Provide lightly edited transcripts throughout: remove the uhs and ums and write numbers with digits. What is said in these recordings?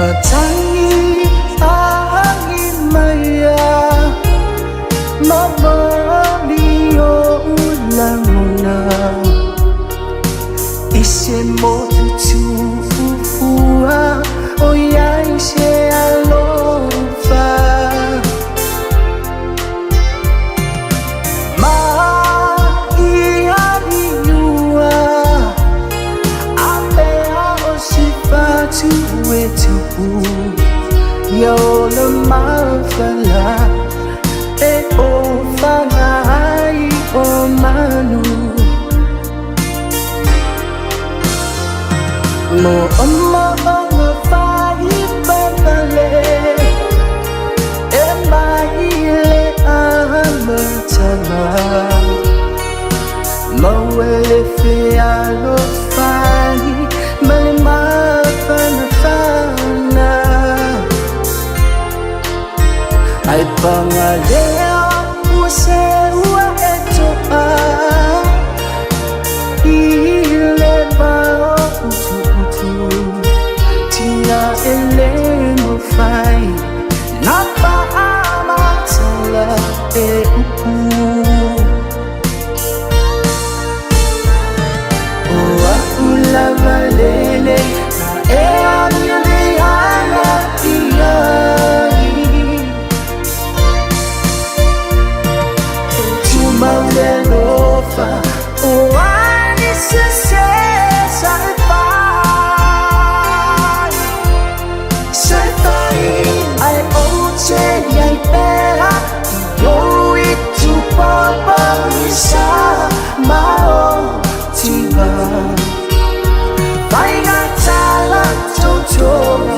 Matangi angi maya Mamali o ulanguna Ise motu tuufua O iai se alofa Ma ia iua Apea o sifatu e tupu Ia o le mafala E o whangai o manu Mo o ngā whai papale E mai le amatanga Mauele fe alofai Ma le mafanafana Ai pangalea ua se ua e toa I le vao utu utu Tina e le mawhai Nā whaamatala e upu O aku lava lele Na e amio le ana iai Tumau le alofa O ani se se sa e fai Se fai Ai o te iai pera I o i tu papa i sa ma o tiva Vai ngā tala tautoga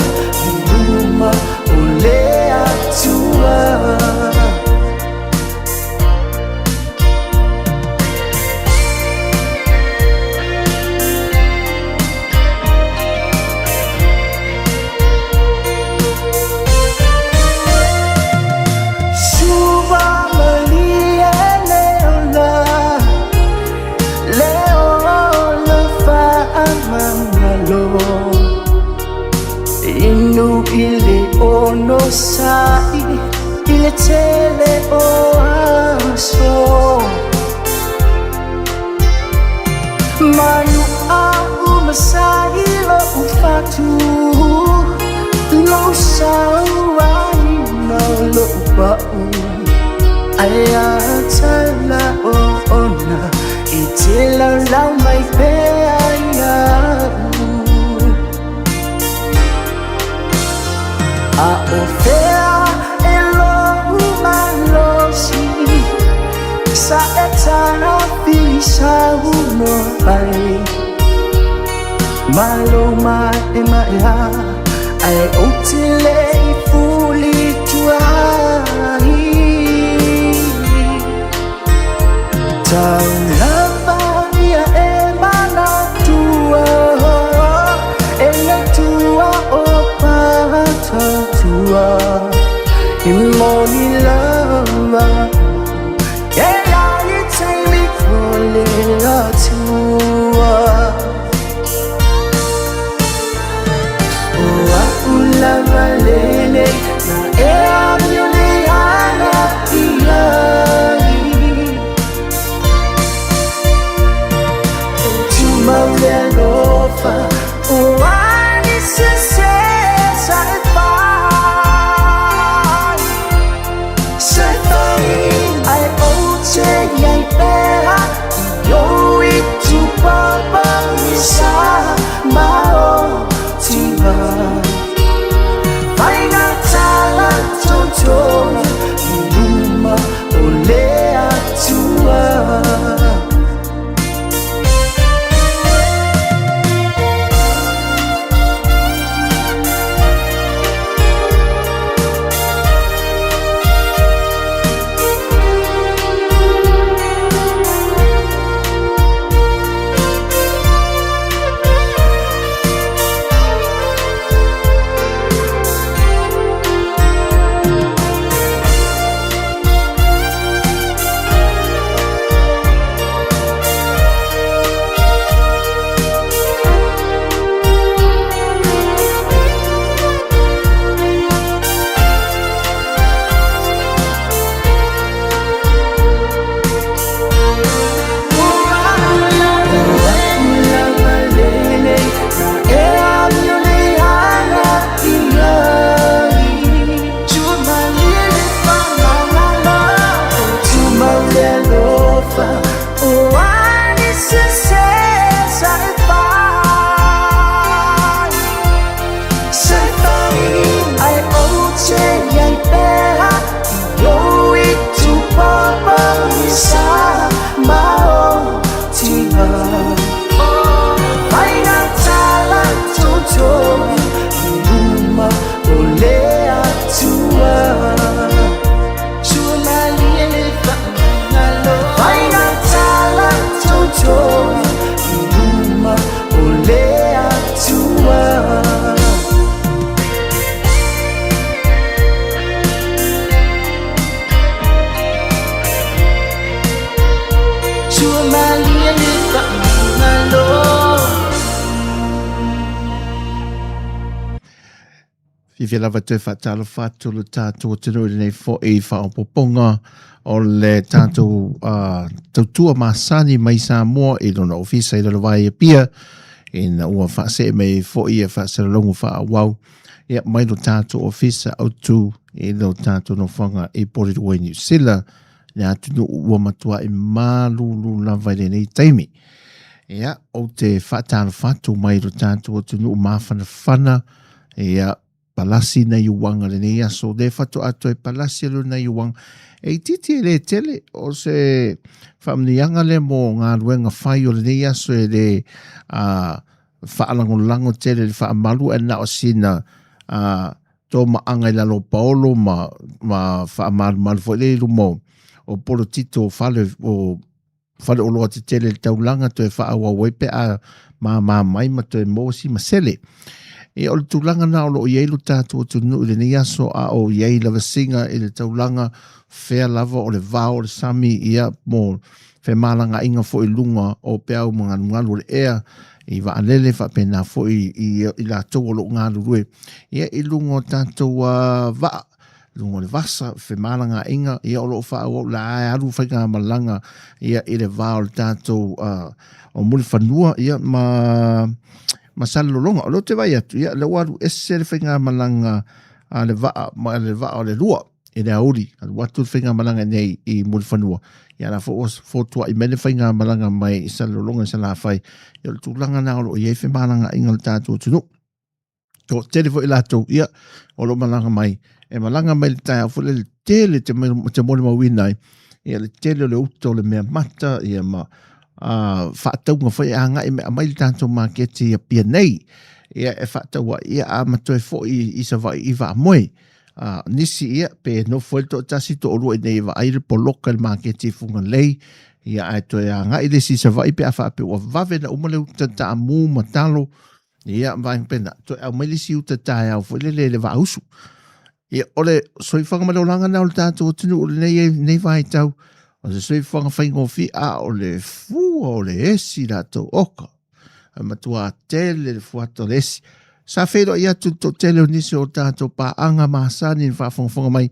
I luma o le atua. Suva malie le ola Le ola whaamangalo Inu i le ono sai I le tele o aso Manu a umasai lo ufatu Lo sau ai na lo pau Ai a tala o ona I te lau lau mai pe ai au A o fea e lo umalosi Sa e tana fili sa uno ai Malo mai e mai a Ai o te le i fuli tuai Tau lava ia e manatua E le tua o patatua I moni lava E lai taimi o le atua O aku lava lele Na e amio le ana iai Tumau le alofa O ani se se sa e fai Se fai Ai o te iai pera I o i tu papa i sa ma o tiva Vai ngā Fiafia lava toe faatalofa atu lo tatou atunuu i lenei foi faaopoopoga o le tatou tautua masani mai Samoa i lona ofisa i Lalovaea i Apia, ina ua faasee mai ai foi ia faasalalauga faaauau ia mai lo tatou ofisa autu i lo tatou nofoaga i Porirua i Niu Sila, le atunuu ua matuai malulu lava i lenei taimi. Ia, ou te faatalofa atu mai lo tatou atunuu mafanafana, ia, palasi nai uaga lenei aso, le faatoa toe palasi lo nai uaga. E itiiti e le tele, o se faamanuiaga lea mo galuega fai o lenei aso e le faalagolago tele i le faamalu, ae na o sina tomaaga i lalo o paolo ma faamalumalu foi lea i luma o polotito o fale o faleoloa tetele i le taulaga toe faaauau ai pe a māmā mai ma toe maua si masele. Ia, o le tulaga na o lo o i ai lo tatou atunuu i lenei aso, a o i ai lavasiga i le taulaga, fea lava o le vao o le sami, ia, mo femalagaaiga foi i luga o peau ma galugalu o le ea, i vaalele faapena foi i latou o lo o galulue, ia, i luga o tatou vaa, luga o le vasa, femalagaaiga, ia o lo o faaauau la e alu faigamalaga ia i le va o le tatou o Mulifanua ia ma Salelologa. O lea ou te vaai atu, ia lea ua alu ese le faigamalaga a le vaa ma le vaa o le lua i le aoauli, alu atu le faigamalaga nei i Mulifanua, ia la foi ua fotuai mai le faigamalaga mai i Salelologa i Salafai. Ia o le tulaga lena o lo o i ai femalagaaiga o le tatou atunuu. Toatele foi latou ia o lo o malaga mai, e malaga mai le taeao foi lele tele te molimauina ai ia le tele o le uta o le mea mata ia ma faatauga foi e agai mai aumai le tatou maketi i Apia nei ia e faatau ai ia a ma toe foi i Savaii i Vaamoe. Nisi ia pe nofo ai le toatasi toalua i inei e vaai le poloka i le maketi i Fugalei ia ae toe agai le isi i Savaii pe a faapea ua vave ona uma le uta taamu ma talo ia vaega pena toe aumai le isi uta taeao foi lele i le vaausu. Ia o le soifuaga ma le olaga na o le tatou atunuu i lenei vaitau, o se soifuaga faigofie, a o le fua o le esi latou oka. E matua tele le fuata o le esi. Sa feiloai atu le toatele o nisi o tatou paaga masani i le faafogafoga mai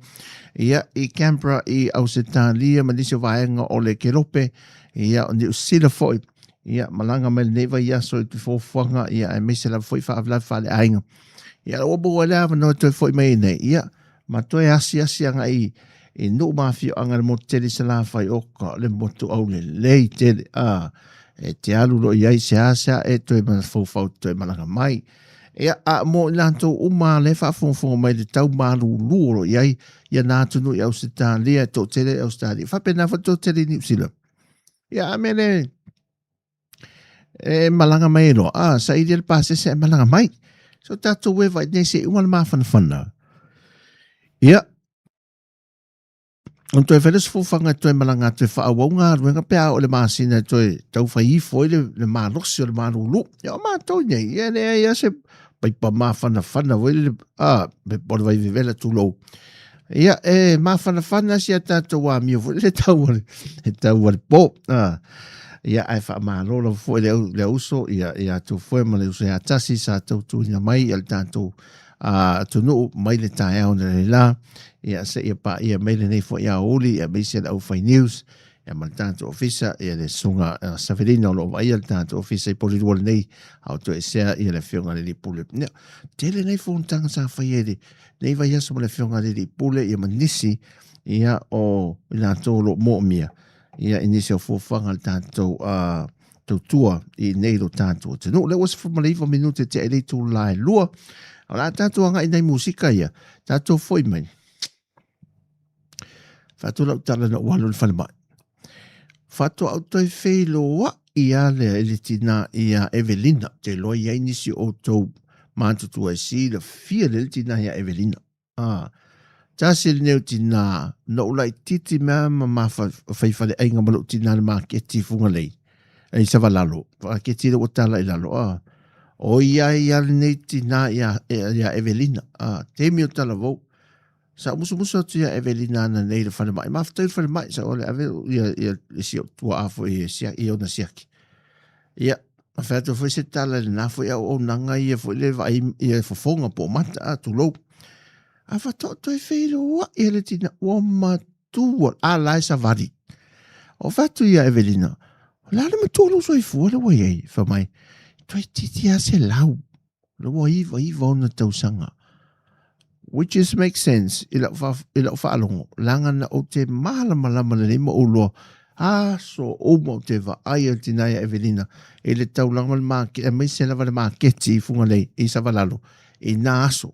ia i Canberra i Ausetalia ma nisi o vaega o le Kelope ia o Niu Sila foi ia malaga mai lenei vaiaso i te fuafuaga ia aemaise lava foi faalavelave faaleaiga. Ia ua maua ai le avanoa e toe foi mai ai nei ia ma toe asiasi agai i nuu ma afioaga i le motu tele i Salafai oka le motu aulelei tele a e te alu loa i ai seasea e toe mafaufau toe malaga mai. Ia a mo i latou uma lea e faafogafoga mai i le tau malulu o lo o i ai ia na atunuu i Ausetalia, e toatele i Ausetalia, faapena foi le toatele i Niu Sila. Ia a mea le e malaga mai ai loa, a saili le pasese ae malaga mai. So tatou e vaai nei se i uma le mafanafana. Ia, ona toe fai lea o se fuafuaga e toe malaga atu e faaauau galuega pe a oo i le masina e toe tau fai ifo ai le malosi o le malulu. Ia o matou nei, ia e leai lava se paipa mafanafana foi lele, a, po o le vai vevela tulou. Ia, e mafanafana si a tatou amio foi lele tau o le, e tau o le po. A, ia, ae faamalo lava foi le, le uso, ia, ia tou foe ma le uso ia tasi sa tautuina mai ia le tatou atunuu mai le taeao na le la, ia seia paia mai lenei foi aoauli, ia aemaise le aufai news, ia ma le tatou ofisa, ia le susuga Savelina o lo o vaaia le tatou ofisa i Porirua lenei, a o toesea ia le afioga i le alii pule. Ia, tele nei fonotaga sa faia i lenei vaiaso ma le afioga i le alii pule, ia ma nisi, ia o i latou o lo o moomia, ia i nisi o fuafuaga a le tatou tautua i nei lo tatou atunuu. Lea ua 19 minute tea i le itula e 2. O le a tatou agai nai musika ia, tatou foi mai. Faatu lau tala na ou alu i le falemai. Faatoa ou toe feiloai lava lea i le tina ia Evelina. Ou te iloa i ai nisi o outou matutua e silafia lelei le tina ia Evelina. A, tasi lenei o tina, na ou laitiiti mea ma ma fai faleaiga ma lou tina i le maketi i Fugalei, i Savalalo, maketi lea ua tala i lalo, a. O ia ai lava lenei tina ia, ia Evelina, a, taimi o talavou. Sa ou musumusu atu ia Evelina ananei i le falemai, mafetai i le falemai, sa ou ale ave ia, ia, si ou tuaa foi e siaki, i ona siaki. Ia, ma fai atu foi se tala i lena foi auaunaga ia foi le vaai ia fofoga po o mata, a, tulou. A faatoa toe feiloai le tina ua matua a la e savali. O fai atu ia Evelina, o le a le matua o lou soifua lea ua i ai? Fai mai, toeitiiti lava 100. Lea ua 99 ona tausaga. Which is make sense i lau, i lau faalogo, leaga na ou te malamalama lelei ma ou iloa aso uma ou te vaai i le tina ia Evelina i le taulaga ma le maketi, aemaise lava le maketi i Fugalei, i Savalalo, i nā aso.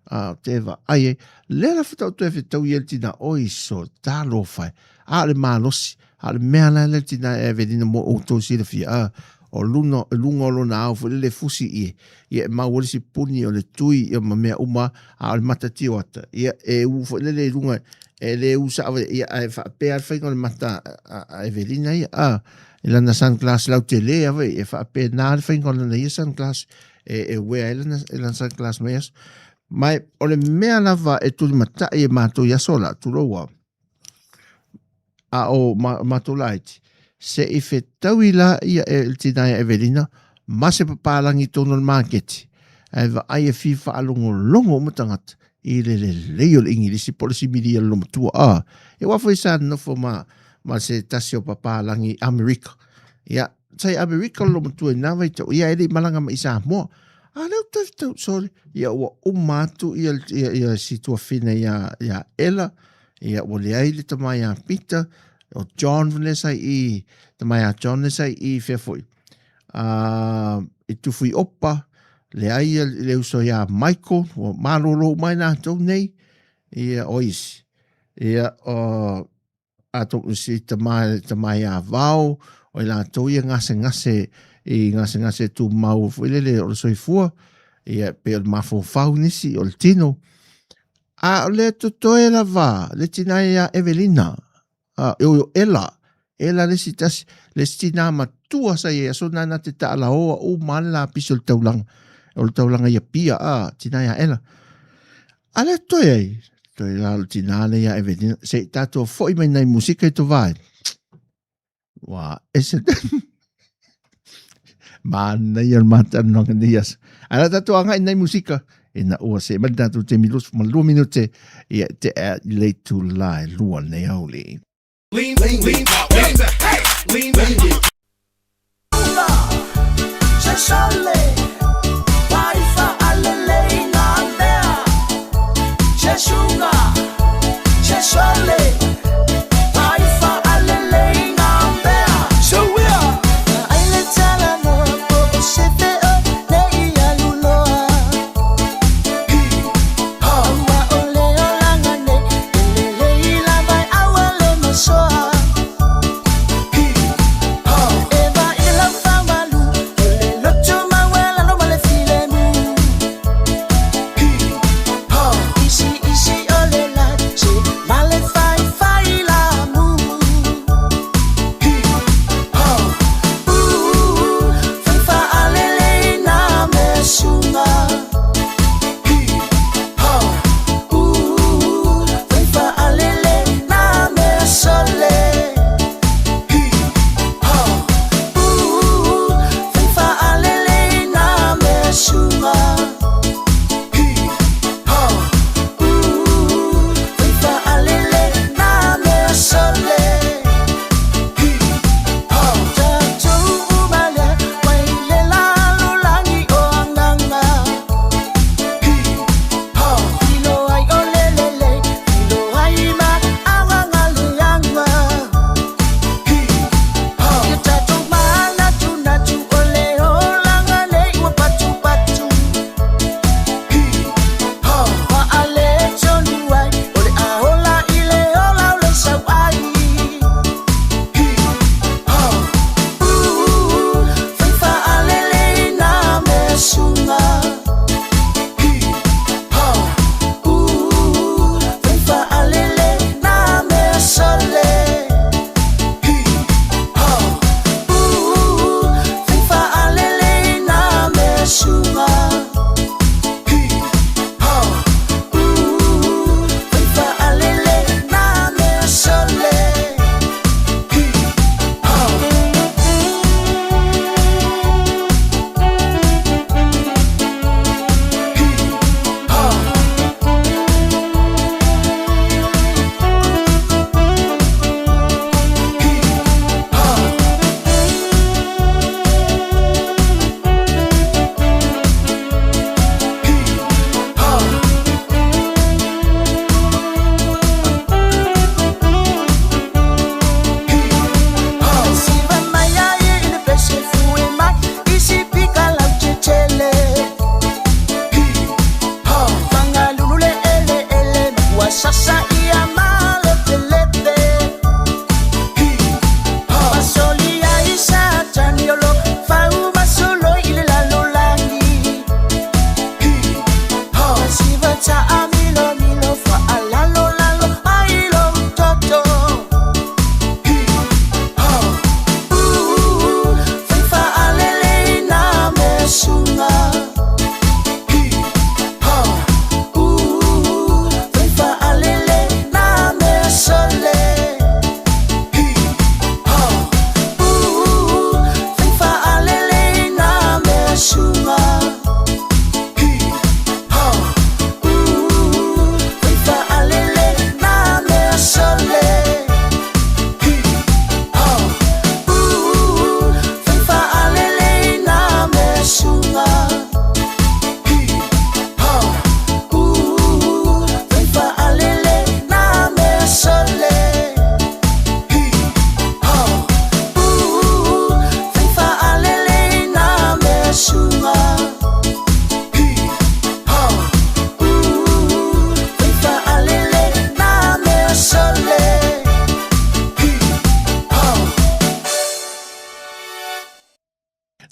A, ou te vaai ai. Lea la faatoa ou toe fetaui ai le tina, oi so, talofa e. A o le malosi, a o le mea la le tina ia Evelina mo outou silafia, a, o luna, luga o lona ao foi lele e fusi ie, ia e mau ai le sipuni o le tui ia ma mea uma, a o le mata tioata, ia e u foi lele i luga, e le u sao, ia ae faapea le faiga o le mata a, a Evelina ia, a, i lana sunglass lautele a foi, e faapena le faiga o lana ia sunglass, e, e uea ai lana, lana sunglass mai aso. Ma o le mea lava e tulimatai e matou i aso la, tulou a, a o ma, matou laiti, se i fetaui la ia e le tina ia Evelina ma se papalagi i totonu o le maketi, ae vaai e fia faalogologo uma tagata i le lelei o le Igilisi po o le simili a le olomatua. A, ia aua foi sa nofo ma, ma se tasi o papalagi Amerika. Ia, sa i Amerika le olomatua i na vaitau, ia e le i malaga mai i Samoa. A lea ua toe fetau, sorry, ia ua uma atu ia, ia, ia si tuafine ia, ia Ella, ia ua leai le tama ia Peter, o John lea sa i, tama ia John lea sa i fea foi, i Tufuiopa, leai ia le uso ia Michael, ua malolo uma ai latou nei, ia o isi. Ia, o, atonu si tama, tama ia Vao, o i latou ia gasegase, i gasegase tumau foi lele o le soifua, ia pei o le mafaufau nisi, o le tino. A o le totoe lava, le tina ia Evelina, a, o, o Ela, Ela le isi tasi, le isi tina matua sa i ai aso na na te taalaoa uma le lapisi o le taulaga, o le taulaga i Apia, a, tina ia Ela. A lea toe ai, toe la o le tina lea ia Evelina, se i tatou foi mai nai musika i to vae. Ua ese Manaia le matalanoaga nei aso. Ae la tatou agai nai musika, ina ua see mai le tatou taimi 22 minute, ia te ea i le itula e 2 nei aoauli.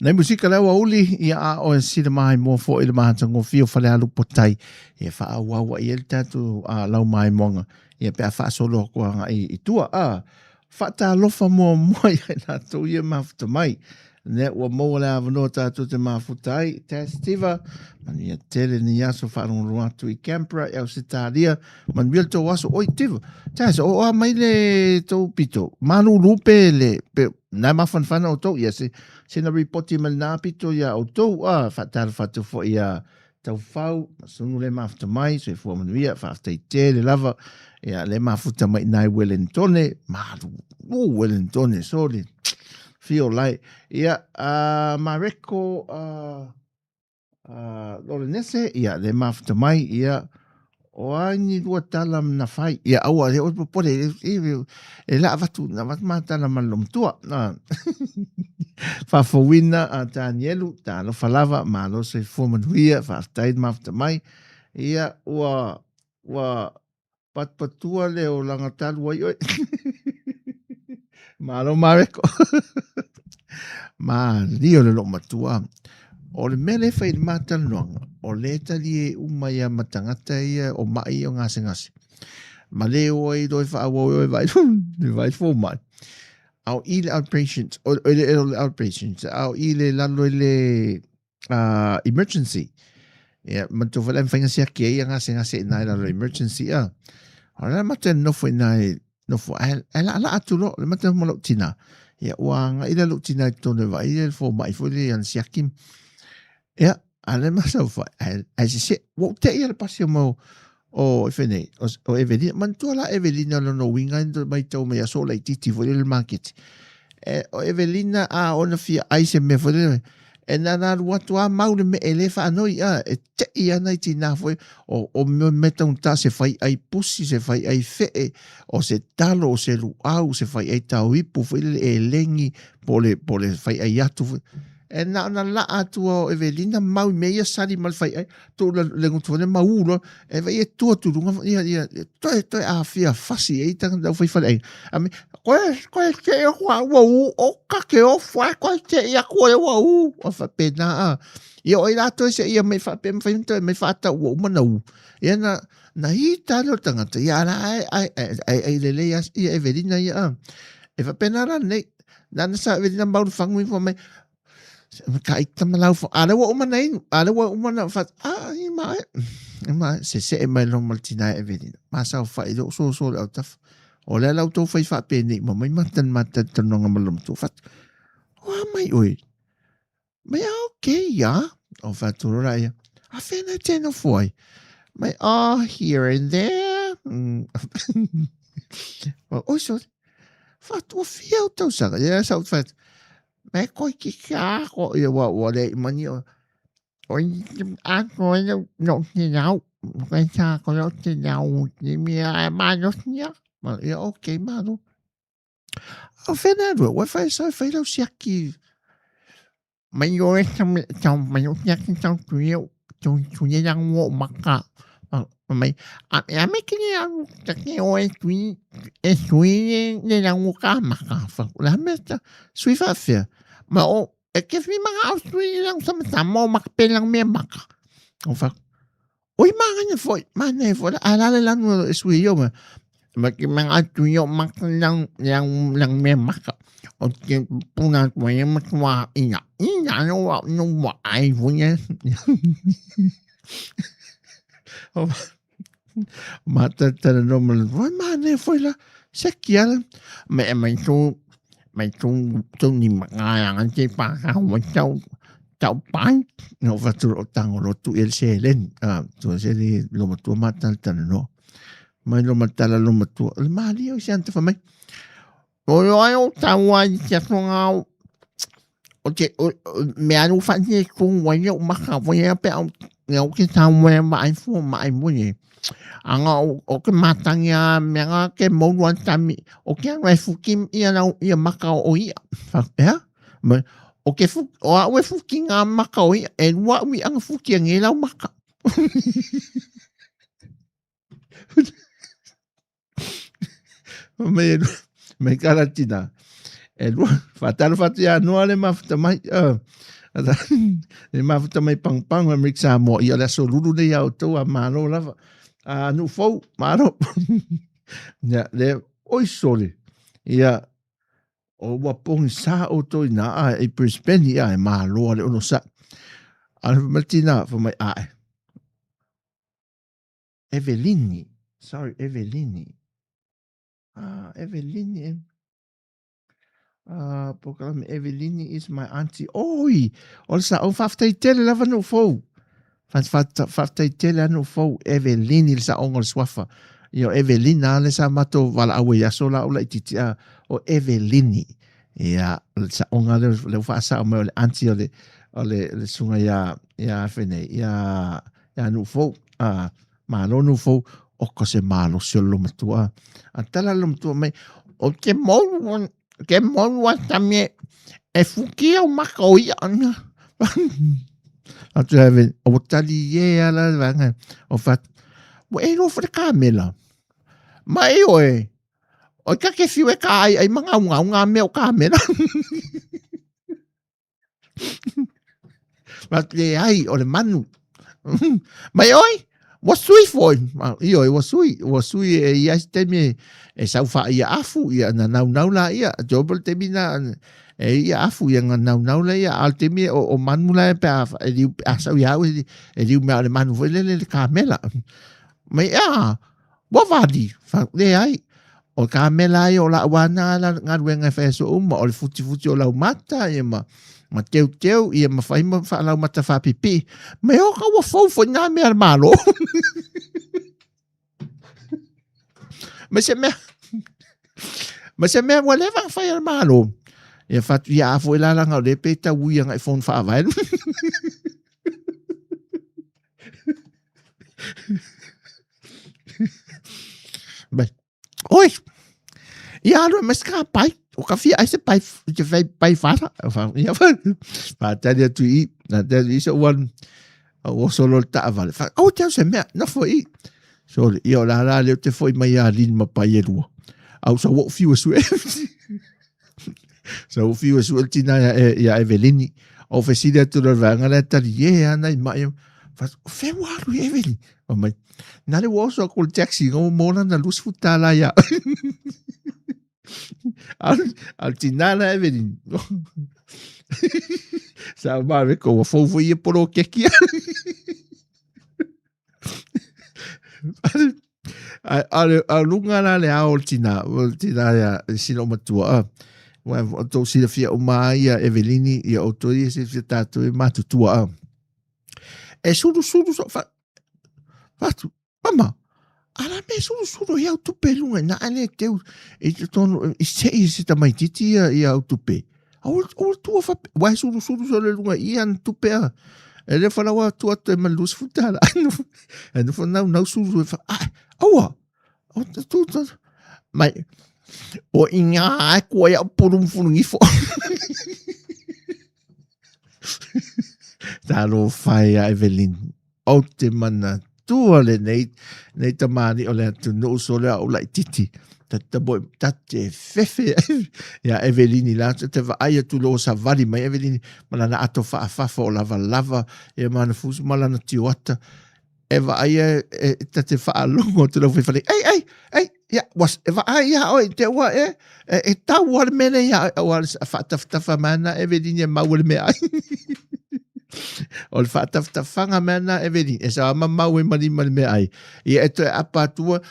Nei musika le aoauli, ia a oe sila maimoa foi le matagofie o Falealupo-tai, ia faaauau ai ai le tatou lau maimoaga, ia pe a faasolo atu agai i tua. A, faatalofa muamua ia i latou ia e mafuta mai. Lea ua maua le avanoa tatou te mafuta ai. Tess Tiva, manuia tele ni aso faalogologo atu i Canberra i Ausetalia. Manuia le tou aso. Oi Tiva, Tess, o a mai le tou pito? Malulu pe le, pe, na mafanafana outou, ia se, sina ripoti mai lena pito ia outou, a, faatalofa atu foi ia Taufau, Sunu le mafuta mai, soifua manuia, faafetai tele lava, ia le mafuta mai nai Wellingtone, malulu Wellingtone, sorry, fio lai, ia, Mareko, Lorenese, ia, le mafuta mai, ia, o a ni lua tala na fai, ia, aua, le oe popole, e la avatu, na avatu ma tala ma le lomatua, na, faafouina a Tanielu, talofa lava, malo soifua manuia, faafetai le mafuta mai, ia, ua, ua, Patupatua le olaga talu ai oe. Malo Mareko. Malie o le loomatua. O le mea lea e fai i le ma talanoaga, o lea e talie uma ia ma tagata ia o mai ia o gasegase. Ma le o ai loa e faaauau e o e vaai le vaai fomai. A o i le outpatient, o le outpatient, a o i le lalo i le emergency. Ia, manatua foi la e mafai ona siaki ai ia gasegase i ina i lalo emergency a. O le matou nofo i ina e nofo ae ae laalaa atu loa, le matou ma lou tina. Ia ua agai la lou tina i totonu e vaai le fomai foi lea ia siaki. Ia, a le masaufai ae ae sese ua ou te'i le pasi o mau o i fai nei, o Evelina. Manatua la Evelina lona uiga e matau mai aso laitiiti foi lele i le maketi. E, o Evelina a ona fia ai se mea foi lele, e na na alu atu a mau le mea e le faanoi a, e te'i ana i tinā foi, o, o mea mea taugata se fai ai pusi, se fai ai fe'e, o se talo, o se luau, se fai ai tauipu foi lele e legi, po o le, po o le fai ai atu foi. E na ona laa atu o Evelina mau i mea ia sali ma le fai ai, tuu le, le gutu foi lele ma u loa, e vai e tua atu i luga, ia, ia, toe, toe afia fasi ai tagata au fai faleaiga. A me, koe, koe te i aku a ua u, o ka ke ofu ai, koe te i aku e ua u. O faapena a. Ia o i latou se ia mai faapea mawhai ona toe mai whaatau ua uma na u. Ia na, na hita le o tangata, ia ala ai, ai, ai, ai, ai lelei as, ia Evelina ia a. E faapena la nei, nana sa Evelina mau le fangu i mai, ka i tama lau fo, a le ua uma na inu, a le ua uma na wha, a, i ma e, i ma e, se se e mai lo ma le tina e Evelina. Ma sa o whai lo so so le au tafa. O le lau tau whai whaapē nei, ma mai matan matan tanonga ma lo matua whatu. O a mai oe, Mai a okay ia. O whātoro rā ia. A whena te nofo ai. Mai oh, here and there. Mm. Oi so. Whātua whia o tausanga. Ia sa whāt. Mai koe ki ki a ko. Ia wa wa le mani o. Oi a koe no no te nau. Kai tā ko no te nau. Ni mea e mano sia. Ia okay mano. A whena rua, wai whai sau whai rau siaki. Mai o e tau tau mai o siaki tau tui o tui tui e yang o maka. Mai a e ame ki ni au ta ke o e tui e tui e le yang o ka maka. Fa la me ta sui fa fia. Ma o e ke fi manga au tui yang sama sama o maka pe lang me maka. O fa Oi māngana foi, mānei foi la, a la le lanu e sui i o ma. Ma ki manga atu i o maka lang, lang, lang mea maka. O te puna atu ai ma tua ina. Ina no wa no wa ai foi e. O mātara no ma le, mānei foi la, se ki ala. Me e mai tō, mai tō, tō ni maka anga te pāka hoa tau, tau pai. No whatu o tango rotu i le seleni. Ah, tua se le lo matua matala tala no. Mai lo matala lo matua. Le malia o se anta whamai. O lo ai o tau ai te atonga o o te o, me alu whati e kung wai o maka wai a pe au ne o ke tau wai ma ai fo ma ai mo ye. Anga o, o ke matangi a me anga ke mouru an tami o ke anu e fuki ia lau ia maka o ia. Wha, Ma, o ke fu, o au e fuki ngā maka o ia, e rua ui anga fuki a ngē lau maka. Mai, mai karatina. E lua, faatalofa atu ia Noa le mafuta mai. Le mafuta mai Pagopago Amerika Samoa. Ia o le aso lulu nei ia outou a malo lava. A nuu fou, malo. Ia, le, oi sole. Ia, o ua pogisa outou i nā a i Brisbane, ia, e malo a le onosai. A le matina, fa mai, ae. Evelini, sorry, Evelini. Ah, Evelini, ah, polokalame Evelini is my auntie. Oi, o le sao, faafetai tele lava nuu fou. Faafetai tele a nuu fou, Evelini le saoga o le suafa. Ia, o Evelina le sa matou valaau ai aso la o laitiiti a, o Evelini. Ia, o le saoga lea, lea ua faasao mai o le auntie o le, o le, le susuga ia, ia afe nei, ia, ia nuu fou. Ah, Malo nuu fou, oka se malosi o le loomatua. A tala le loomatua mai, o te mou, te mou a tami e fuki au maka o ia ana. Atu have, o tali ye ala le vanga, o fat, ua e loa fale kamela. Ma e oe, o ka ke fiu e ka ai ai manga unga unga mea o kamela. Ma leai, o le manu. Mai oi, ua sui foi. Ioe, ua sui, ua sui e i ai se taimi e, e sau faaia afu, ia na naunau la ia. Te opo le taimi na, e ia afu, ia na naunau la ia. A o le taimi o, o manu la e pe a, e liu, a sau ia au, e, e liu mea o le manu foi lele le kamela. Mai a, Ua vali, leai, o kamela ai o lau ana la galuega e fai aso uma, o le futifuti o laumata, ia ma, ma teuteu, ia ma fai ma faalaumata faapipii. Me o ka ua fou foi nā mea a le Malo. Ma se mea, ma se mea ua leva na fai a le Malo. Ia fatu ia a foi la langa o le pe tau ui anga i phone faavae. Mai, oi, ia alu e mai se ka pai, o ka fia ai se pai, te fai pai whara. Ia whātari atu i, nā te atu i so uan, o solo le taavale. Wha, au te au se mea, nofo i. So, ia o la la leo te foi mai a lin ma pai e lua. Au sa wo fiu e sue. Sa wo fiu e sue le tina ia, e, ia Evelini. O fesili atu le vaega lea tali, ye ana i mai. Fa, fe ua alu i Evelini. Fa mai, na le ua oso aku le taxi, ngau mo lana $20 ia. Al, al tina la Evelini. Sa ma reko, ua fou foi ia polo keki. A, le, a lunga la le ao o le tina, o le tina ia, e sina o matua, a. Ua o tou silafia uma ai ia Evelini, ia outou ia silafia tātou e matutua, a. E sulusulu so, fa, fatu, mama, ala me sulusulu i au tupe lunga, na ale teu, i te tonu, i se i se tamaititi ia, ia au tupe. Aua aua tua fape, wa e sulusulu so le lunga i ana tupe a. E le whalawa atu atu e ma $20. E nofo nau nau sulu e wha, ai, aua, o te tu, tu, mai, o i ngā ai kua ia puru mfurungifo. Talo whai a Evelyn. O te manatua lenei, nei tamāliʻi o le atunuu sole a ou laitiiti. Ta te moi, ta te fefe ia Evelini la, ta te vaai atu loa savali mai Evelini ma lana ato faafafa o lavalava ia ma lana fusu ma lana tioata. E vaai e, e, ta te faalogo atu lau faifale, ei, ei, ei, ia, ua, e vaai ia oe, te ua e, e, e tau a le mea nei ia oe, aua le faatafatafa mai ana Evelini e mau le mea ai. o le faatafatafaga mai ana Evelini, e sa mamau e malima le mea ai. Ia e toe apa atua,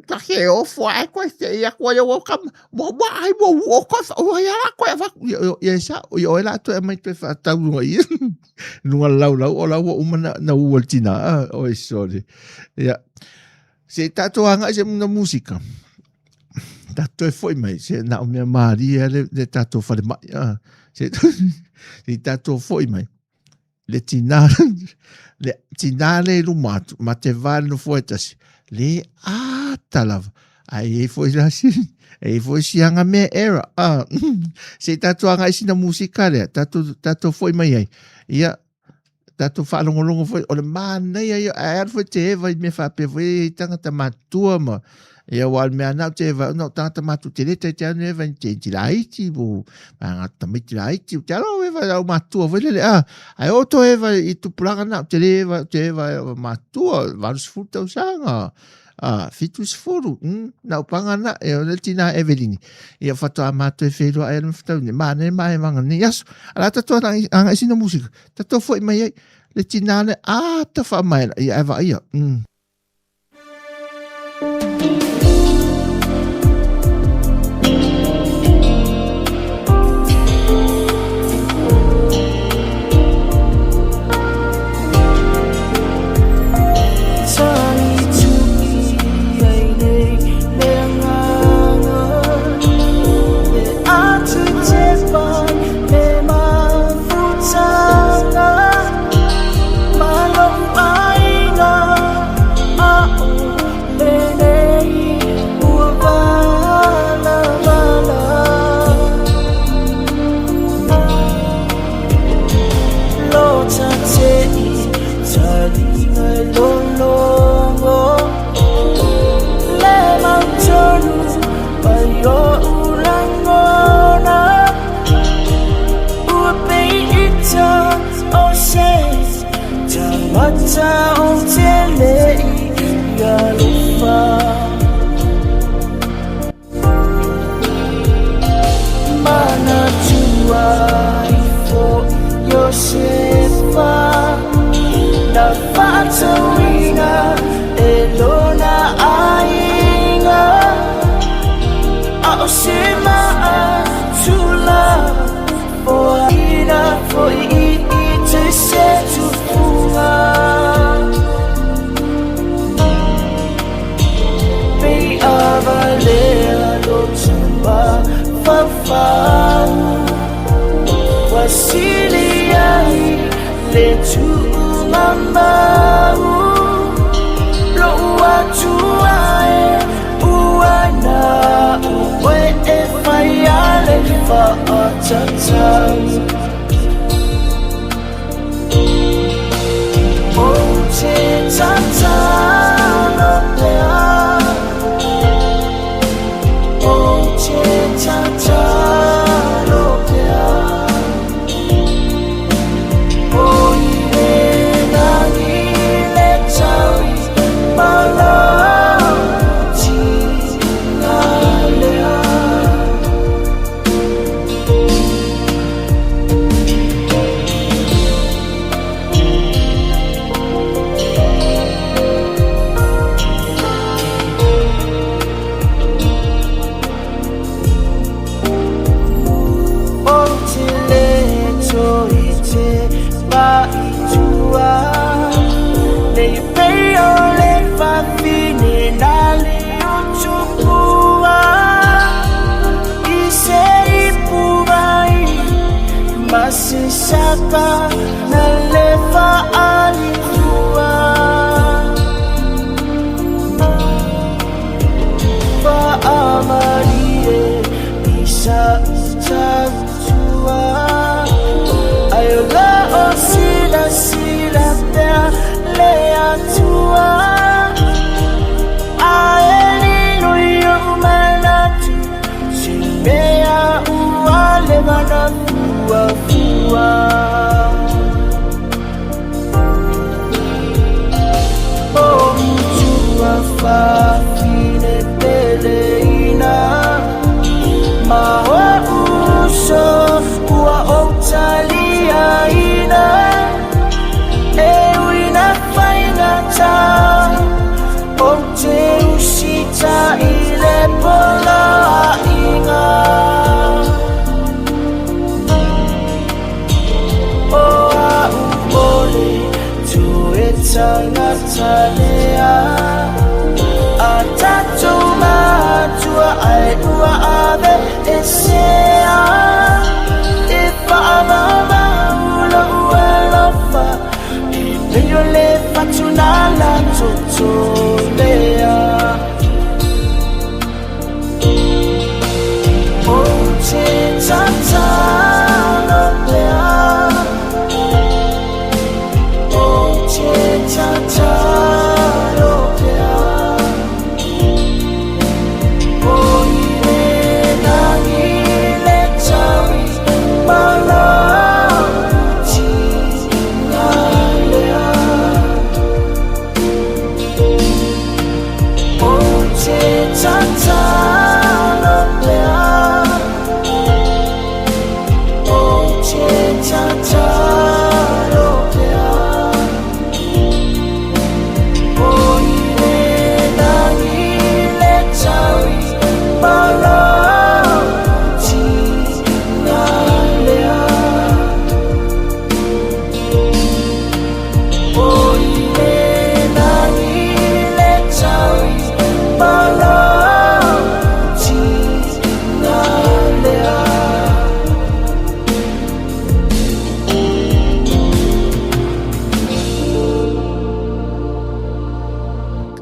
ta ke ofo ai koe te ia koe o kama, wa wa ai wa o koe, o ia la koe avaku, ia, ia e sa, ia oe la toe mai toe whaatau lunga ia. Lunga lau lau, o lau ua uma na, na ua le tina, ah, oi sorry. Ia, se tātou agai se muna musika. Tātou e foi mai, se na o mea mārie le, le tātou whare mai. Ah, se, se tātou foi mai. Le tina, le tina le luma atu, ma te vā no foi tasi. Le ata lava. Ai e foi la si, e foi si anga mea era. Ah, se tātou agai sina musika lea, tātou, tātou foi mai ai. Ia, Tātou whaalongolongo foi, o le mānaia ia, ae alu foi te eva i mea whāpea foi e i tangata mātua ma, Ia wa le mea na te va no tangata matu te le te te anu e vai te ti laiti bu nga tamaiti laiti te alo e vai au matua foi lele a ai o to e vai i tupulaga na te le va te vai matua 80 tausaga a 70 na upanga na e o le tina Evelini ia whatoa mātou e whenua ai ana whatau ne mā ne mā e wanga nei aso ala tatua na anga isi na musika tatua foi mai ai le tina le ata wha mai ia e va ia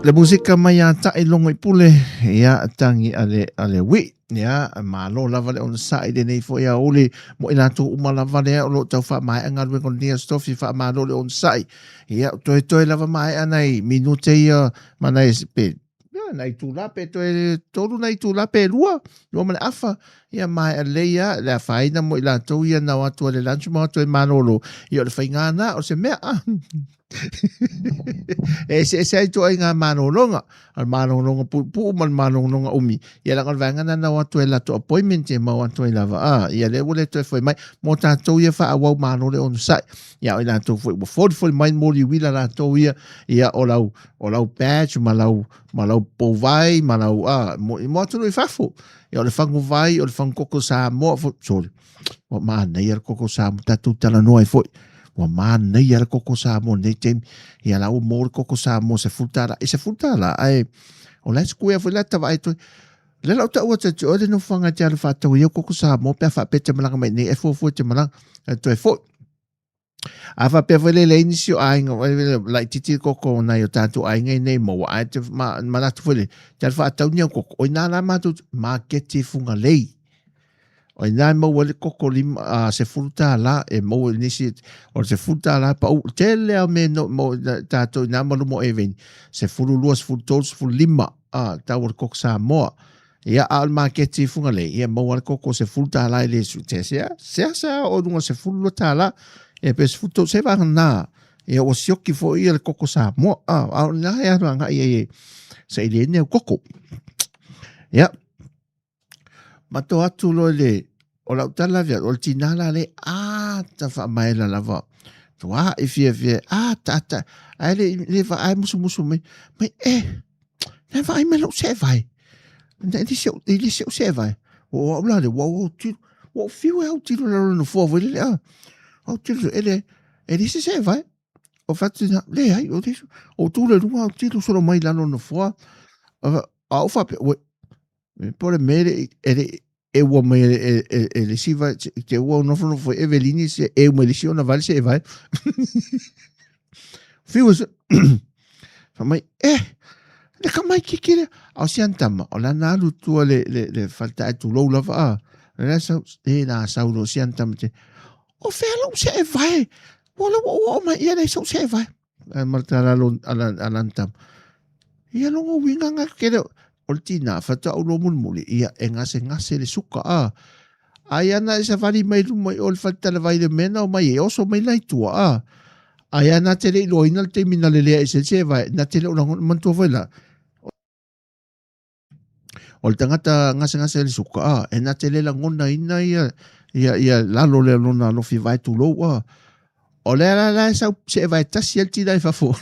Le musika mai a ta'i logo i pule, ia tangi a le, a le wi. Ia, malo lava le onosai lenei foi aoauli mo i latou uma lava lea o lo o tau faamaea galuega o lenei Aso Tofi, faamalo le onosai. Ia, toetoe lava maea nai minute ia ma nai pe ia, nai itula pe toe tolu nai itula pe lua, lua ma le afa, ia maea lelei lava le afaina mo i latou ia na o atu ai le lunch ma o atu ai malolo. Ia o le faiga lena o se mea. E eseese ai ituaiga malologa, o le malologa puupuu ma le malologa umi. Ia leaga o le vaega lena na o atu ai latou appointment e mau atu ai lava. A, ia lea ua le toe foi mai. Mo tatou ia faaauau malo le onosai. Ia o i latou foi ua folifoli mai le moliuila latou ia, ia o lau, o lau badge ma lau, ma lau pouvai ma lau, a, mo, mo atunuu i fafo. Ia o le faguvai, o le fagukoko Samoa, sorry, Ua manaia le koko Samoa, tatou talanoa ai foi. Ua manaia le koko Samoa nei taimi. Ia la ua maua le koko Samoa $10. E $10, ae o la e square foi la e tavaai atu ai. Le lau taua atu te oe le nofoaga e te alu faatau ai au koko Samoa pe a faapea e te malaga mai nei e fuafua e te malaga. E toe foi. A faapea foi le leai nisi o aiga, laitiiti le koko o nai o tatou aiga i nei maua, ae te manatu foi le, te alu faatau ni au koko, o ina la matou maketi i Fugalei. O ina e maua ai le koko lima, $10 e maua i nisi, o le $10 pau, tele lava o mea no, mo, tatou ina ma luma o Eveni, 12, 13, 15, a, tau o le koko Samoa. Ia, a o le maketi i Fugalei, ia maua le koko $10 i le te sea, sea sea o luga $12, ia pe 13, se vagana, ia ua sioki foi ia le koko Samoa, a, a o lena e alu agai ai e saili ai ni au koko. Ia, matou atu loa i le, o lau tala avea, o le tinā la le ata faamaela lava, tua'i fiafia, ata ata, ae le, le vaai musumusu mai, mai e, Na vaai mai lou seevae. Na e le se o seevae. O au la le, ua au tiro. Ua ou fiu e autilo i lalo o le nofoa foi lele, a. Autilo, e le, e leai se seevae. O fai atu ina, leai, o le, o tu le luga autilo solo mai lalo o le nofoa. A ou faapea, ue, po o le mea e le e ua mai e, e, e le isi vae, te ua nofonofo foi Evelini se e mai le isi ona vae le seevae. Fiu e fai mai, eh, le tamaitiiti lea. A o si ana tama, o lana alu tua le, le, le faletaai tulou lava a. Le la sau, e la sau lo si ana tama te, o fea lou seevae? Ua la ua oo mai ia leai sou seevae. Ae ma le tala a lana tama, ia lona uiga na kele o le tina faatoa ou loa mulimuli, ia e gasegase le suka a. Ai ana e savali mai luma i o le faletalavai le mea na omai e oso mai la i tua a. Ai ana te le iloaina le taimi na lelea ese ai se vae, na te le o lagona manatua foi la. O le tagata gasegase i le suka, a, e na te le lagonaina ia, ia, ia lalo lea lona alofi vae tulou, a. O lea la la e sau seevae tasi ai le tina i fafo.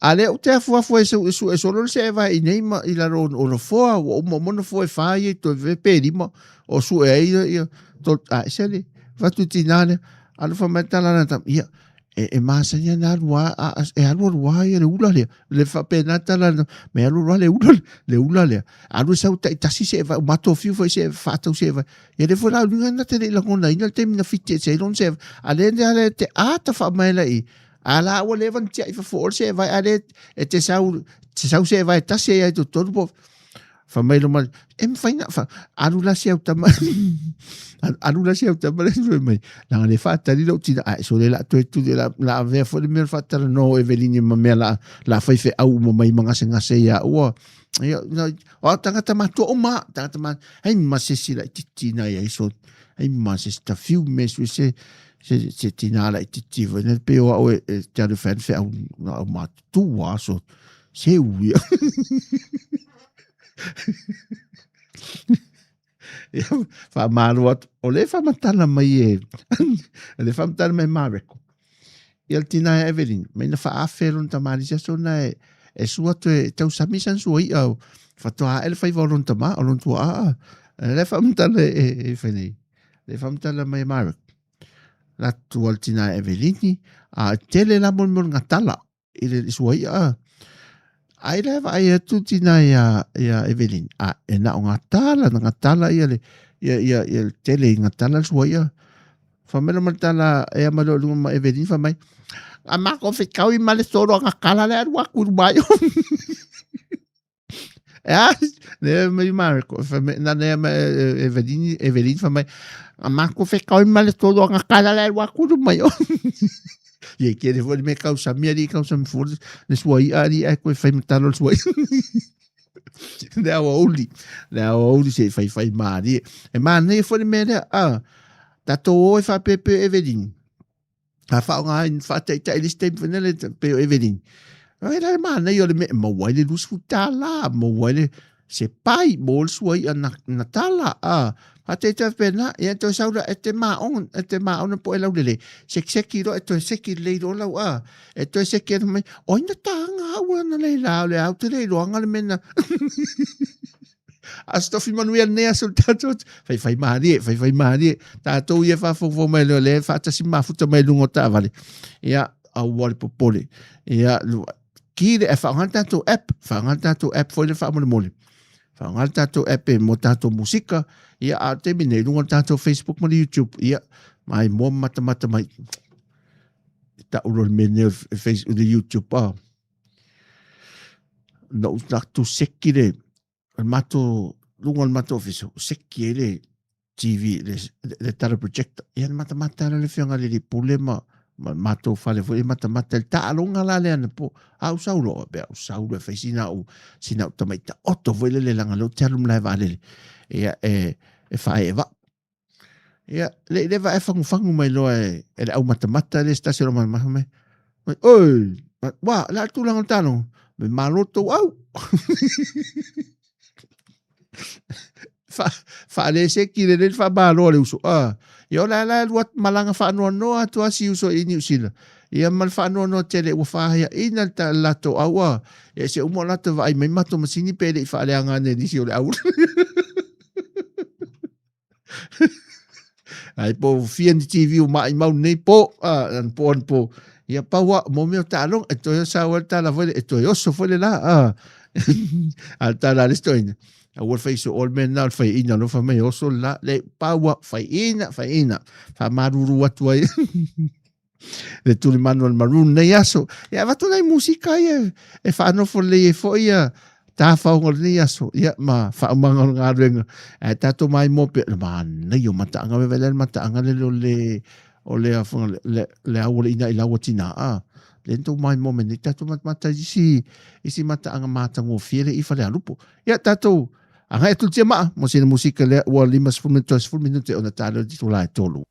A lea ou te afuafu e su, e solo le seevae i nei ma i lalo o nofoa, ua uma uma nofoa e fa ia i toe pe lima o sue ai ia, ia to, a ese le, fatu i tina lea, alofa mai tala na tam, ia, e, e masani ana alu a, a, e alu alu a ia le ula lea. Le faapena tala na, me alu alu a le ula, le ula lea. Alu e sau taitasi seevae, o matou fiu foi se faatau seevae. Ia le foi la uiga na te le i lagonaina le taimi na fiti ese ai lona seevae. A lea lea le te ata faamaela i, a la ua leva ona tiai fafo o le seevae, a le e te sau, te sau seevae tasi ai ai totonu po, Fai mai lo mai, e mawhai na, fa, alu la si au tama, alu la si au tama le sue mai, nanga le whaatari lau tina, ai, so le la toe tu, la, la avea foi le mea whaatara no Eveline ma mea la, la whai whe au ma mai ma ngase ngase ia ua, ia, na, o tangata matua o ma, tangata ma, hei ma se si la titi na ia iso, hei ma se ta fiu me sue se, se, se tina la titi, foi ne pe o au e, e te alu whan whe au, au ma tua, so, se uia. Ia, faamalo atu. O le faamatala mai e, o le faamatala mai e Mareko. Ia le tina e Evelyn, mai na faaafe lona tama i se aso na e, e sua atu e tausami sana sua i'a, faatoa ae le faiva o lona tama, o lona tuaa. Le faamatala e, e, e fai nei. Le faamatala mai e Mareko. La tua le tina e Evelyn, a tele la molimoli ngā tala i le sua i'a a. Ai la e vaai atu tina ia, ia Evelyn, a e na o ngā tala, na ngā tala ia le, ia, ia, ia le tele i ngā tala le sua i'a. Whamela ma le tala e ama loa lunga ma Evelyn wha mai. A matou fetaui ma le solo aga kala le alu atu i luma ai. E a, ne mai Mariko, fa me na ne ma Evelyn, Evelyn fa mai, a matou fetaui ma le solo aga kala le alu atu i luma ai. Ia ke le foi me kausami ali kausami fua le sua i'a ali ae koe fai matalo le sua i'a. Le aoauli, le aoauli se i faifai malie. E manaia foi le mea lea, a, tatou o e faapepe Evelyn. A faaaoga ai faataitai le isi taimi foi lele pei o Evelyn. Ai la le manaia o le mea e maua ai le $20, maua ai le se pai, maua le sua i'a na, na tala, a. Faataitai faapena, ia toe sau lea, e te maona, e te maona po o e laulelei, sekiseki loa e toe seki lelei loa lau, a. E toe seki atu mai, o ai na tāga au ana nei la, o le au te le iloaga le mea na. Aso Tofi manuia lenei aso le tatou faifai malie, faifai malie. Tatou ia faafogafoga mai lea lea faatasi mafuta mai luga o taavale. Ia, aua le popole. Ia, ki le, faaaoga le tatou app, faaaoga le tatou app foi le faamolemole. Faaaoga le tatou app e mo tatou musika. Ia, a o le taimi nei, luga o le tatou Facebook ma le YouTube. Ia, mai moa matamata mai. Tau loa le mea nei o le Facebook, le YouTube, ah. Na ou tatou seki le, o le matou, luga o le matou ofisa, ua seki ai le TV, le, le tala projector. Ia, na matamata la le afioga i le alii pule ma, ma le matou fale foi e matamata i le taaloga la lea anapo. A ou sau loa, faapea, ou sau loa e fai sina au, sina au tamai taoto foi lele leaga o lea ou te alu i le malae vaalele. Ia, e, e faaee vaa. Ia, le i leva e fagufagu mai loa e, e le aumatamata le se tasi o le aumatamata mai. Mai, oi, wa, le a le tulaga o le taaloga? Mai, malo tou au. Fa, faaleseki lelei le faamalo a le uso. Ah, ia o la la alu atu malaga faanoanoa atu a si uso i Niu Sila. Ia ma le faanoanoa tele ua faaiaina le ta latou au a. Ia se uma o latou vaai mai matou masini pe le i faaleaga ane nisi o le au. Ai po fia ni TV o mai mau nei po, a an po an po. Ia pau a mo mea o taaloga e toe sau ai le tala foi le e toe oso foi le la a. A le tala a le isi toeaina, aua le fai soo o le mea lena o le faiaina loa fai mai e oso le la, le pau a faiaina, faiaina. Faamalulu atu ai. le tulimanu o le maroon nei aso. Ia avatu nai musika ia e faanofo lelei ai foi ia tafaoga o lenei aso, ia ma faaumaga o le galuega. Ae tatou maimoa pea, le manaia o mataaga, vaevae le mataaga lele o le o le afoga le, le au o le ina i lau tina a. Le tou maimoa mai nei tatou matamata i isi isi mataaga matagofie le i Falealupo. Ia tatou agai atu i le tiamaa mo sina musika lea ua 50 minute 10 minute ona ta lea o le itula e 3.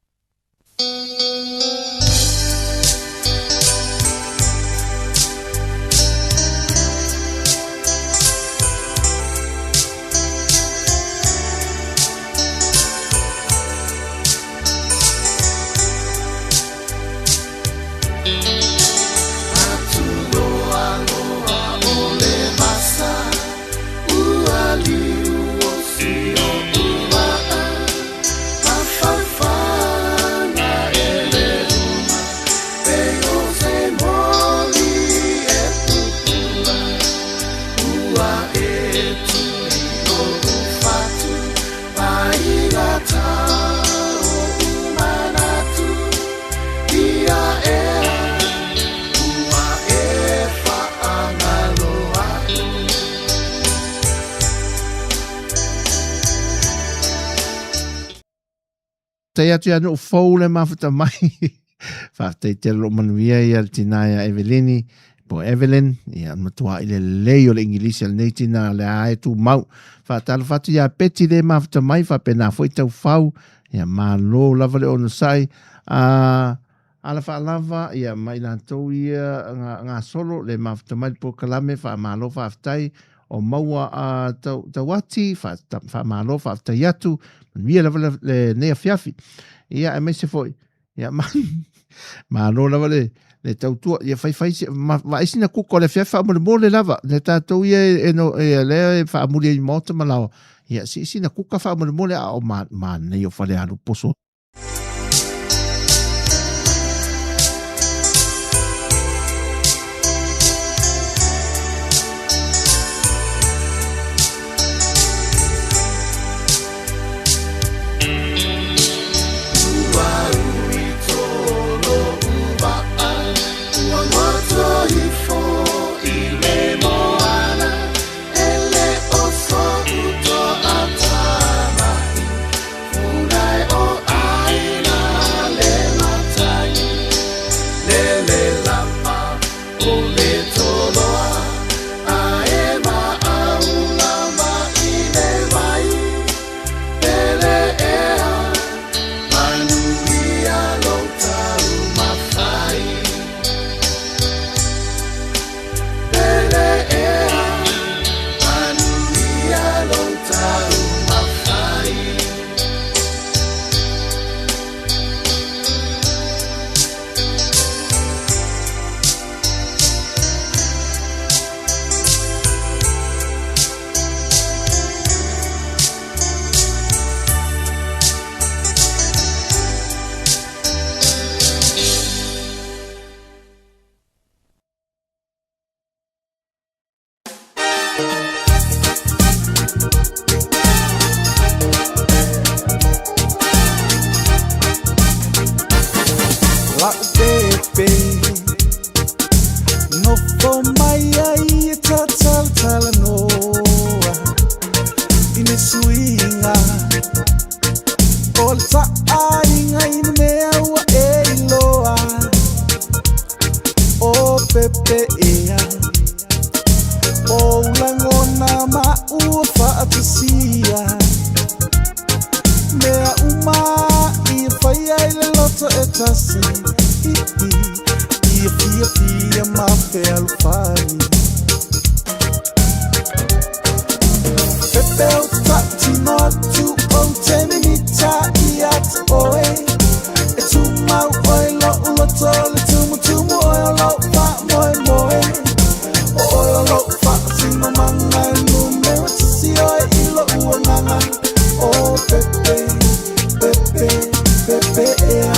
Tai atu ia nuu fou le mafuta mai. Faafetai tele lou manuia ia le tina ia Evelini po Evelyn, ia matua i le lelei o le Ingilisi a lenei tina le a e tumau. Faatalofa atu ia Peti le mafuta mai, faapena foi Taufau, ia malo lava le onosai. A ala faalava ia ma i latou ia gasolo le mafuta mai le polokalame, faamalo faafetai o maua a Tauati, faamalo faafetai atu, manuia lava lenei afiafi. Ia aemaise foi, ia malo lava le le tautua, ia faifai se, ma, vaai sina kuka o le afiafi faamolemole lava, le tatou ia e, no, e, lea e faamuli ai i maota ma laoa, ia si, sina kuka faamolemole a o manaia o Falealupo. O le toloa a e maau lava i le vai. Pele ea, manuia lou taumafai. Pele ea, manuia lou taumafai. La'u pepe nofo mai ai e tatalatalanoa i le suiga o le taaiga i le mea ua e iloa. O pepe ea o lagona ma ua faatasia mea uma i faia i le loto e tasi ia fiafia ma fealofani. Pepe o tatino atu ou te mimita ia te oe. E tumau oe lo'u loto le tumutumu oe o lo'u faamoemoe. O oe o lo'u faasinomaga e numera tasi oe i lo'u agaga. O pepe, pepe, pepe ea,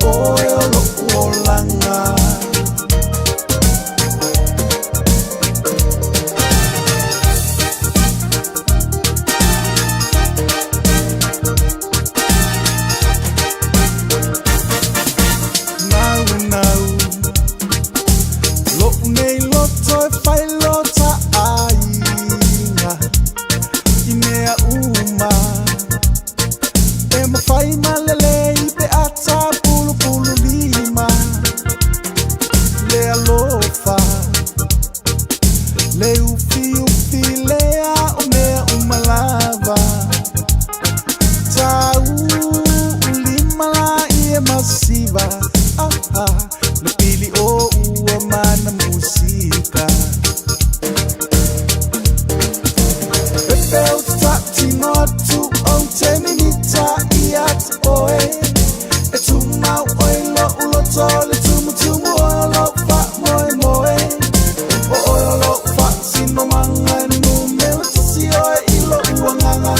o oe o lo'u olaga. Nau nau lo'u nei loto e fai lo taaiga i mea uma e mafai ma lelei pe a pulupulu lima le alofa le ufiufi lea o mea uma lava tau lima la ia masiva aha le pili o ua mana musika. Pepe o tatino atu ou te mimita ia te oe. E tumau oe lo'u loto le tumutumu oe o lo'u faamoemoe. O oe o lo'u faasinomaga e numera tasi oe i lo'u agaga.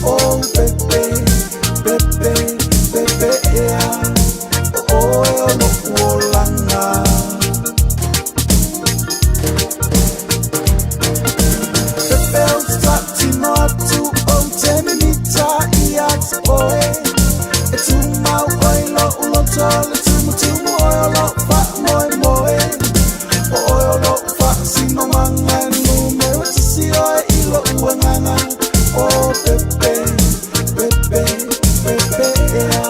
O pepe, pepe, pepe ea, o oe o lo'u olaga. Pepe o tatino atu ou te mimita ia te oe. E tumau oe lo'u loto le tumutumu oe o lo'u faamoemoe. O oe o lo'u faasinomaga e numera tasi oe i lo'u agaga. O pepe, pepe, pepe ea,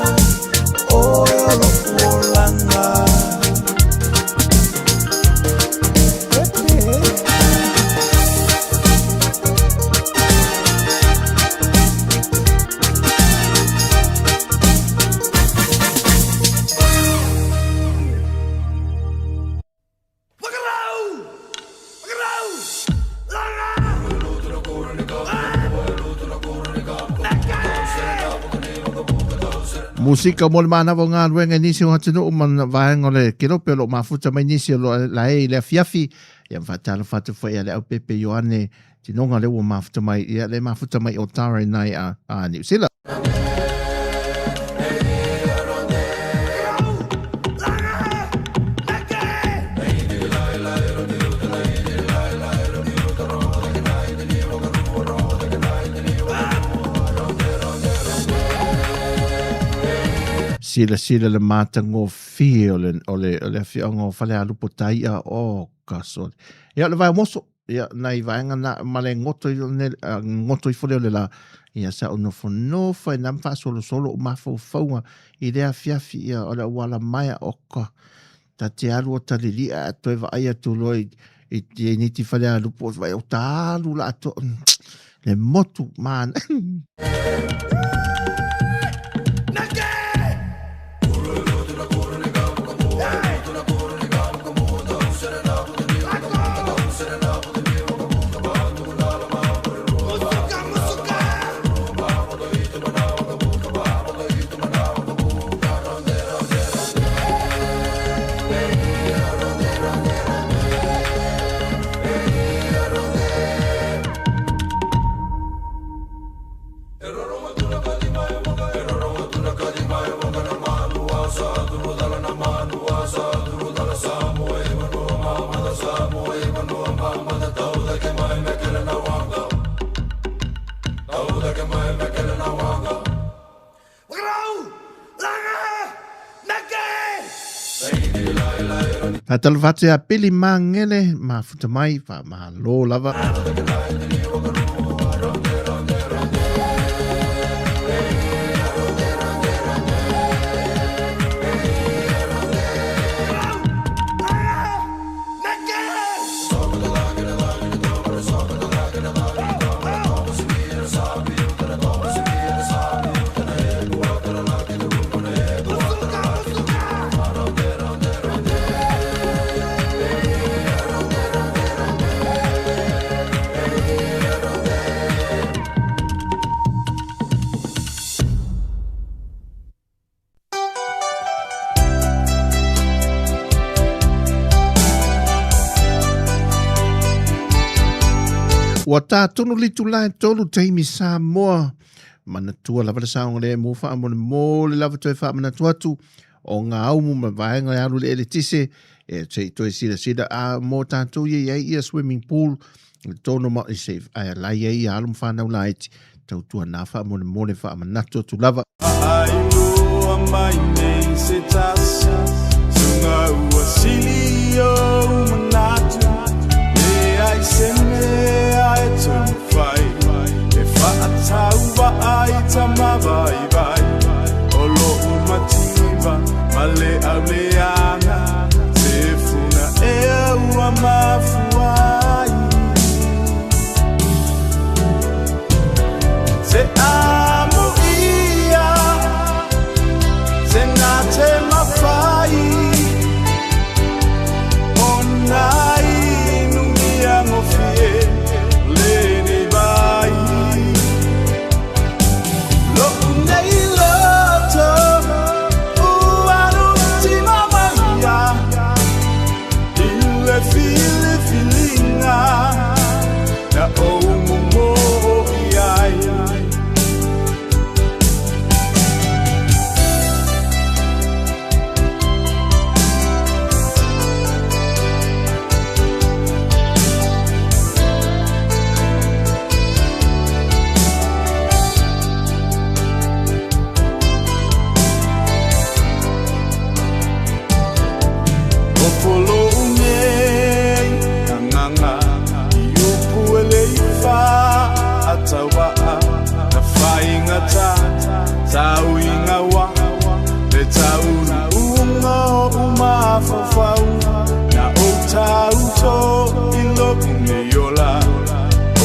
o oe o lo'u olaga. Pepe. Musika mo le manawa o galuega i nisi o atunuu ma vaega o le Kerope o lo o mafuta mai nisi o lo o lae i le afiafi. Ia ma faatalofa atu foi ia le aupepe Ioane Tinoga lea ua mafuta mai, ia le mafuta mai o Tara i nai a, a Niu Sila. Silasila le matagofie o le, o le, o le afioaga o Falealupo Taia o Kasole. Ia o le Vaimoso, ia nai vaega na ma le goto i ne, goto ifo lea o le la, ia sa ou nofonofo ai na ma faasolosolo ou mafaufauga i lea afiafi, ia o le auala maea o ka Ta te alu o talilia a toe vaai atu loa i i i niti falealupo vaai o ta alu la atoa le motu manaia. Faatalofa atu ia Pili Magele, mafuta mai, faamalo lava. Ua tā tonu le itulā e tolu taimi Samoa. Manatua lava le saogalemu faamolemole lava toe faamanatu atu o ngā aumu ma vaega e alu le eletise e se i toe silasila a mo tātou ia i ai ia swimming pool le tono ma i se ai lai ai ia alo ma whānau laiti tautua nā faamolemole faamanatu atu lava. Faailoa mai nei se tasi Sunga ua sili ou manatu Leai se mea e taumafai E faatauva ai tamavaivai O lou mativa ma le auleaga Se funa ea ua mafua ai Se amo ia Se na te mafai Ona inumia gofie lenei vai Lo'u nei loto ua lutima maia I le filifiliga na ou momoo i ai. Nofo lou nei agaga i upu e le i faatauvaa na faigata tau i gaua le taunuuga o mafaufau na ou tauto i lou nei ola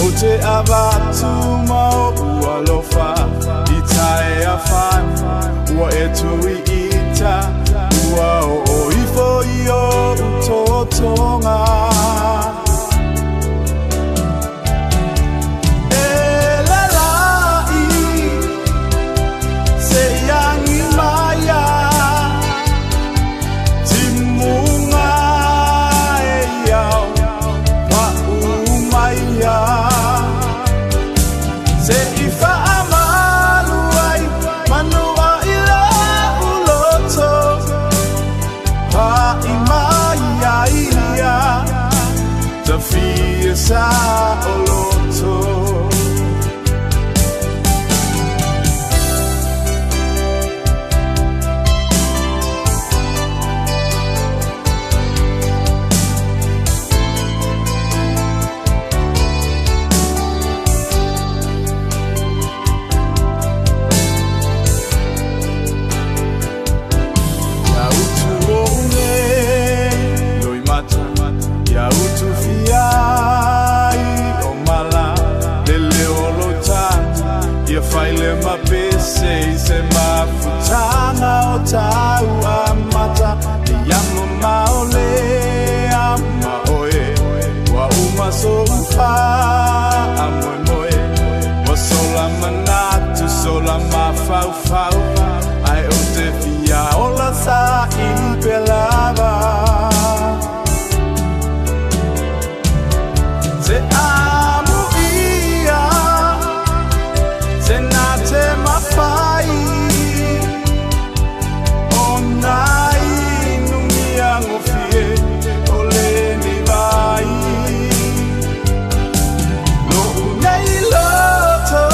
ou te avatu ma ou alofa i taea fai ua e tuiita ua oo ifo i ou totoga. E lala'i se i agi mai timuga e iau pa'u mai Se i faamalu ai manua i lou loto, Pa'i mai ai ia. faufau Ae ou te fia ola saili pea lava Se amuia Se na te mafai Ona inumia gofie O lenei vai Lo'u nei loto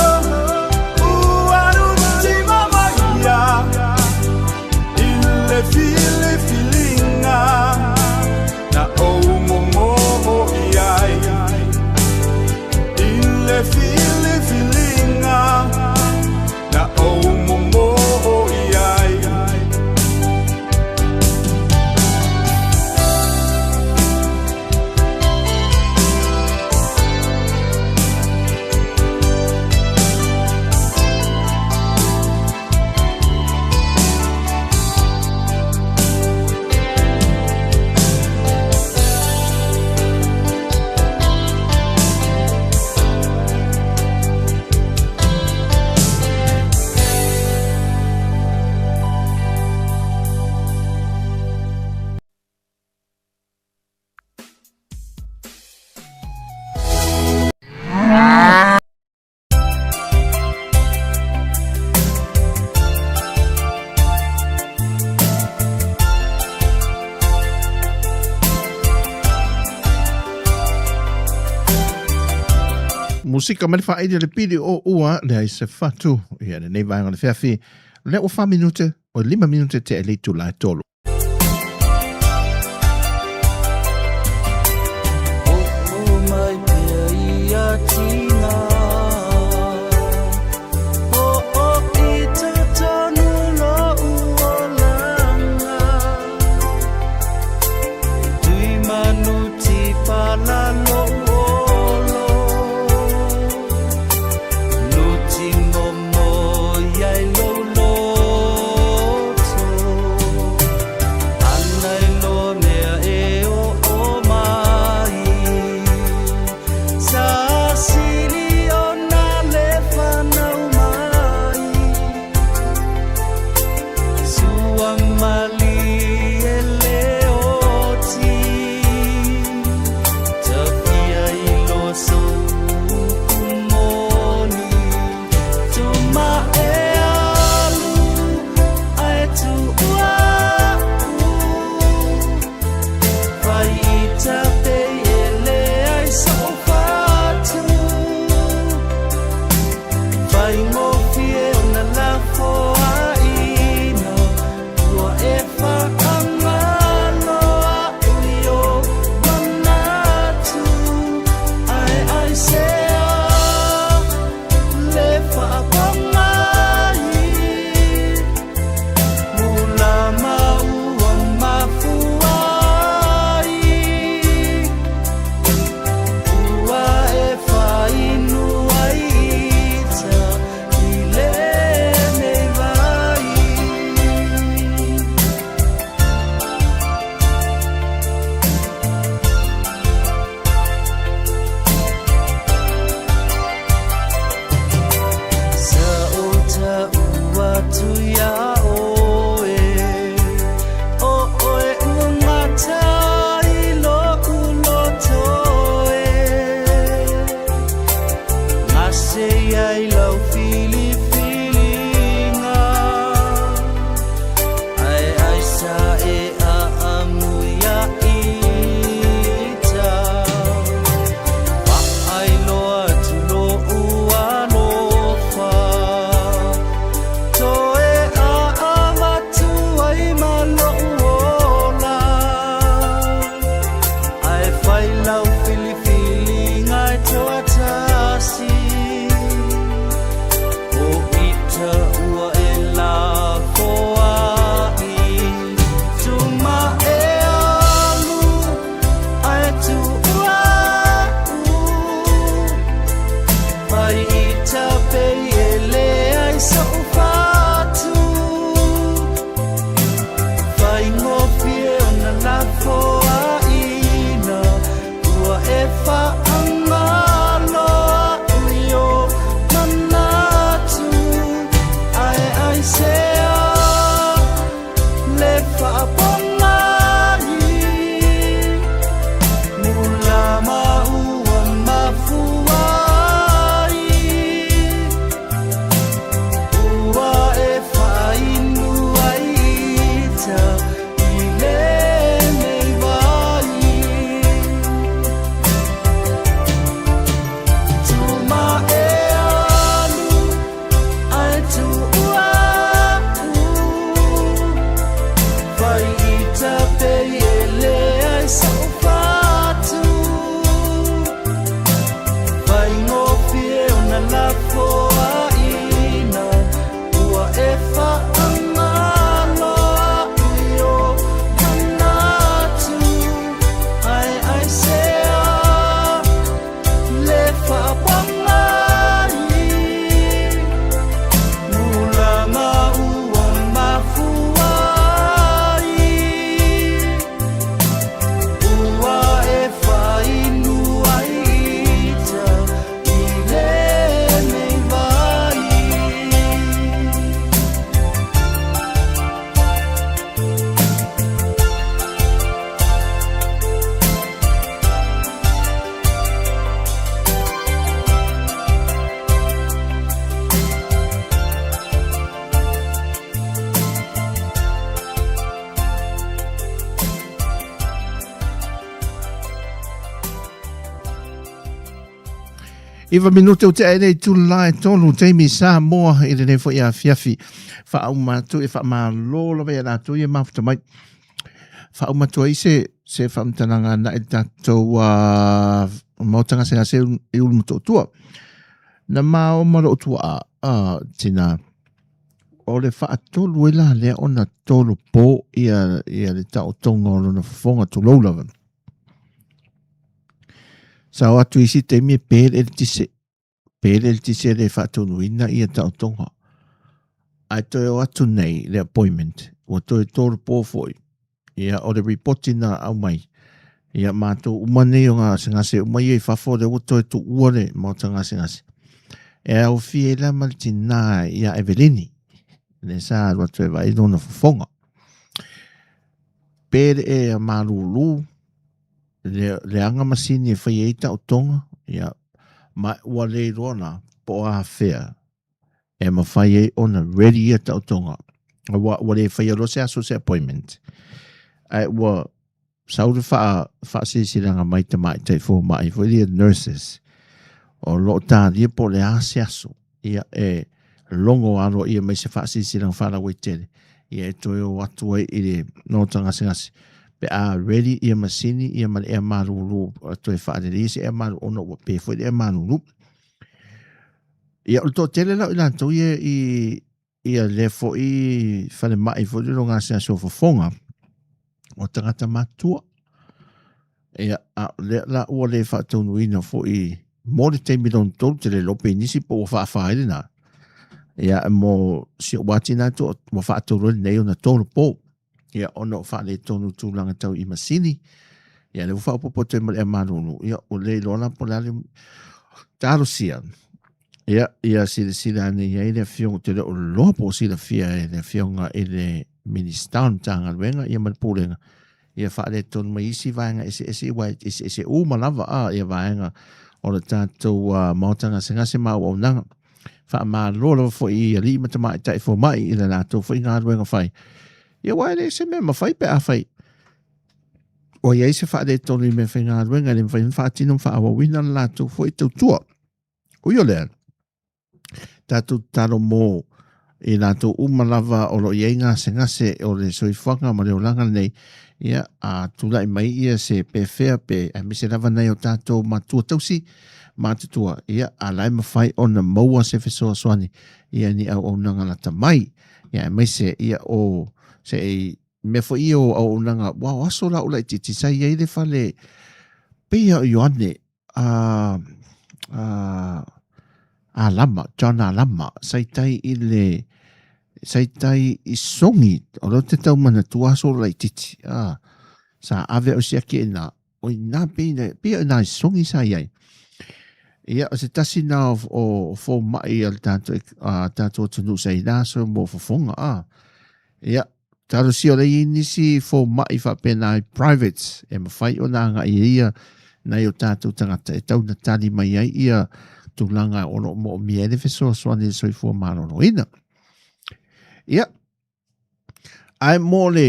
Ua nutimamaia I le filifiliga Na ou momoo i ai I le filifiliga Na ou momoo i ai. Musika ma le faaili a le pili o ua leai se fatu ia lenei vaega o le feafi lea ua fa minute o lima minute tea i le itula e tolu. Oo mai pea ia tina Oo i totonu lo'u olaga Tui manu tipala lo'u olo Nuti momo iai lou loto. Iva minute o te ai nei tula e tolu taimi Samoa i lenei foi afiafi. Whaauma atu e whaamalo lava ia latou ia mafuta mai. Whaauma atu ai se, se whaamtanaga na e tatou maota gasegase i ulu motootua. Na mao ma loo tuaa tina o le whaatolu e la lea ona tolu po ia, ia le taotonga o lona fofoga tulou lava. Sa o atu i isi taimi e pē le eletise, pē le eletise e le faataunuina ia taotoga. Ae toe o atu nei le appointment, ua toe tolopo foi. Ia, o le ripoti na aumai, ia matou uma nei o gasegase uma ia i fafo lea ua toe tuua le maota gasegase. E aofia ai la ma le tinā ia Evelini, lea sa alu atu e vaai lona fofoga. Pe le e malulu, le leaga masini e fai ai taotoga, ia, ma ua le iloa la po o afea e mafai ai ona ready ia taotoga. Ua, ua le faia loa se aso se appointment. Ae ua sau le faa, faasilasilaga mai tamaitai fomai foi ia nurses o lo o talia po o le a se aso ia e logo aloaia mai se faasilasilaga faalauaitele ia e toe o atu ai i le maota gasegase pe a ready ia masini ia ma le ea malulu toe faaleleia se ea malulu ona ua pe foi le ea malulu. Ia o le toatele la o i latou ia i ia lea foi falemai foi lele o gasegase o fofoga o tagata matutua. Ia, a o lea la ua le faataunuina foi mo le taimi lona tolu, te le iloa pe nisi po ua faafa ai lena. Ia, mo si ou atina atu ua faatolu ai lenei ona tolu po. Ia, ona o faaletonu i tulaga tau i masini. Ia, lea ua faaopoopo atu ai ma le ea malulu. Ia, ua le iloa la po o le a le talosia. Ia, ia silasila ane i ai le Afioga, ou te le o iloa po o silafia e le Afioga i le Minisita o le Matagaluega ia ma le Pulega, ia faaletonu mai isi vaega eseese aua e eseese uma lava a ia vaega o le tatou maota gasegase ma auaunaga. Faamalo lava foi i alii ma tamaitai fomai i le latou foi galuega fai. Ia aua e le se mea mafai pe afai ua i ai se faaletonu i meafaigaluega e le mafai ona faatino ma faaauauina le latou foi tautua. Ui o lea, tatou tatalo mo i latou uma lava o lo o i ai gasegase o le soifuaga ma le olaga lenei, ia, a tulai mai ia se pefea pe aemaise lava nai o tatou matua tausi matutua, ia, a la e mafai ona maua se fesoasoani ia ni auaunaga lata mai, ia, aemaise ia o se mea foi ia o auaunaga, ua o aso la o laitiiti sa i ai le fale pei o Ioane a Alama, John Alama, sa i tai i le, sa i tai i Songi, o lea ou te tau manatua aso laitiiti, a, sa ave au siaki i ina, o ina pei, pei o ina i Songi sa i ai. Ia, o se tasi na o, o fomai a le tatou, a tatou atunuu sa i la aso mo fofoga, a. Ia, Talosia o lea i ai nisi fomai faapena i private e mafai ona agai ai ia nai o tatou tagata e tau na tali mai ai ia tulaga o lo o moomia ai le fesoasoani i le soifua maloloina. Ia, ae mo le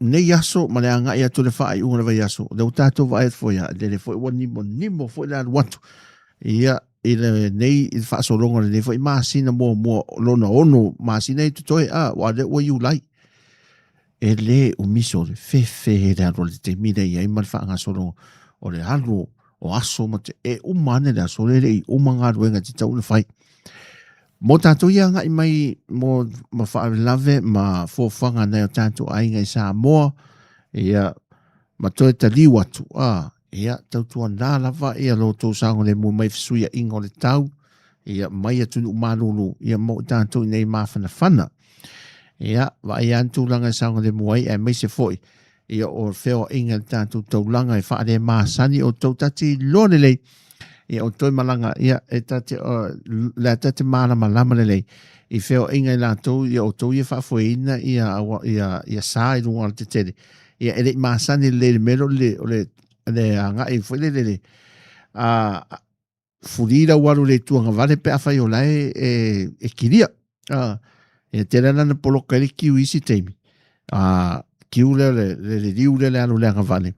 nei aso ma le agai atu i le faaiuga o le vaiaso, lea ua tatou vaai atu foi, lele foi ua nimonimo foi le alu atu. Ia, i lenei i le faasologa o lenei foi masina muamua lona ono masina i totoe a ua lea ua Iulai e le umi sole fefe le alu o le taimi lea i ai ma le faagasologa o le alu o aso ma te e uma ane le aso le le i uma galuega e tatau ona fai. Mo tatou ia agai mai mo ma faalavelave ma fuafuaga a nai o tatou aiga i Samoa, ia ma toe taliu atu, a, ia, tautuana lava ia lo outou saogalemu mai fesuiaiga o le tau, ia, mai atunuu malulu, ia, mo i tatou i nei mafanafana. Ia, vaai lava ni tulaga e saogalemu ai, aemaise foi, ia, o feoaiga i le tatou taulaga e faalemasani outou ta te iloa lelei, ia, o toe malaga, ia, e ta te, lea ta te malamalama lelei i feoaiga i latou, ia, outou ia faafoeina ia, ia, ia sa i luga o le tetele, ia e le i masani lelei i le mea lea o le, le agai foi lele le, a, fuli lau alu i le itu agavale pe afai o la e, e, e kilia. A, e tele ana na poloka i le kiu i isi taimi. A, kiu lea le, le, le liu lea le alu le agavale.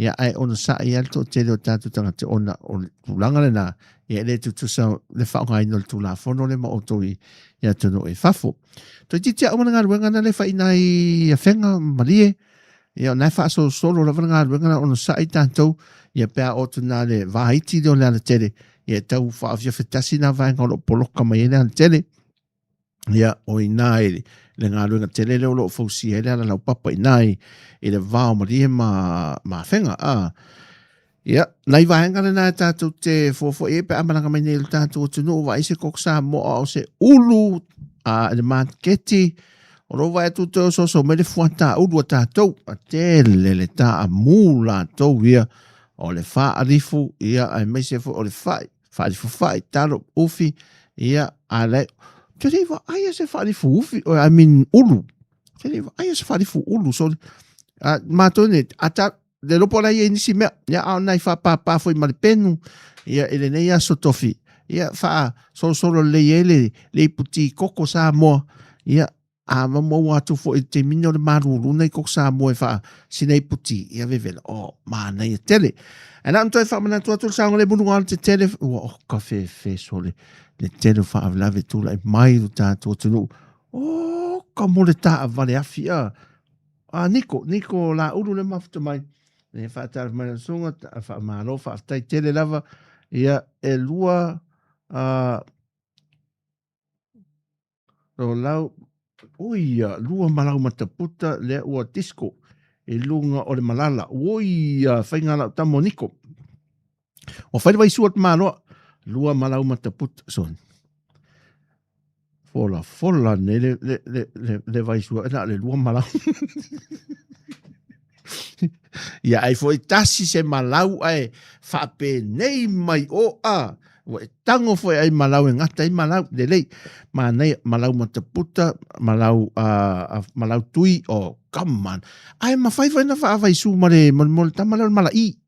Ia, ae onosai lava le toatele o tatou tagata ona o le tulaga lena, ia e le tutusa le faaaogaina o le Tulafono lea ma outou i atunuu i fafo. Toeitiiti lava uma le galuega na le fai i nai afega malie, ia o na e faasolosolo lava le galuega na onosai tatou, ia pe a oo atu na le vaiti lea o le alatele, ia e tau faaofiafi tasi na vaega o lo o poloka mai ai le alatele. Ia, o i ina i le galuega tele lea o lo o fausia ai le alalaupapa i ina i le va o Malie ma Afega. A, ia, nai vaega lena e tatou te fuafua i ai pe a malaga mai nei i le tatou atunuu, vaai se koko Samoa o se ulu a, i le maketi, o lou vaai atu toe osooso mai le fuata ulu a tatou, a tele le taamu latou ia, o le faalifu, ia, aemaise foi o le fai. Faalifu fai, talo, ufi, ia, a le, te le vaaia se faalifu ufi, I mean, ulu. Te le vaaia se faalifu ulu, so, a, mātou nei, a ta, le lopo la ia i nisi mea, ia, a o nai whapāpā foi ma le penu, ia, i lenei aso tofi, ia, wha, solosolo lelei ai le, le ipu tī koko Samoa, ia, A maua atu foi i le taimi nei o le malulu nei koko Samoa e faa sina ipu tī, ia vevela, oh, manaia tele. Ae na ona toe faamanatu atu le saogalemu luga o le tetele, ua oh, ka fefe sole, le tele o faalavelave tulai mai lo tatou atunuu. Oh, ka mo le taavale afi a. A Niko, Niko Laulu le mafuta mai. E faatalofa mai lau susuga, faamalo, faafetai tele lava. Ia, e lua, O lau, ui ia, lua malau mataputa lea ua disco i luga o le malala. Ui ia, faiga lau tama o Niko. Ua fai le vaisua te maloa. Lua malau mataputa. So, fola fola nei le, le, le, le, le vaisua, e na le lua malau. Ia ai foi tasi se malau ae faapenei mai o a ua e tago foi ai malau e gata ai malau lelei manaia malau mataputa malau a malau tui o come on ae mafai foi na faavaisu ma le ma le tama lea o le mala'i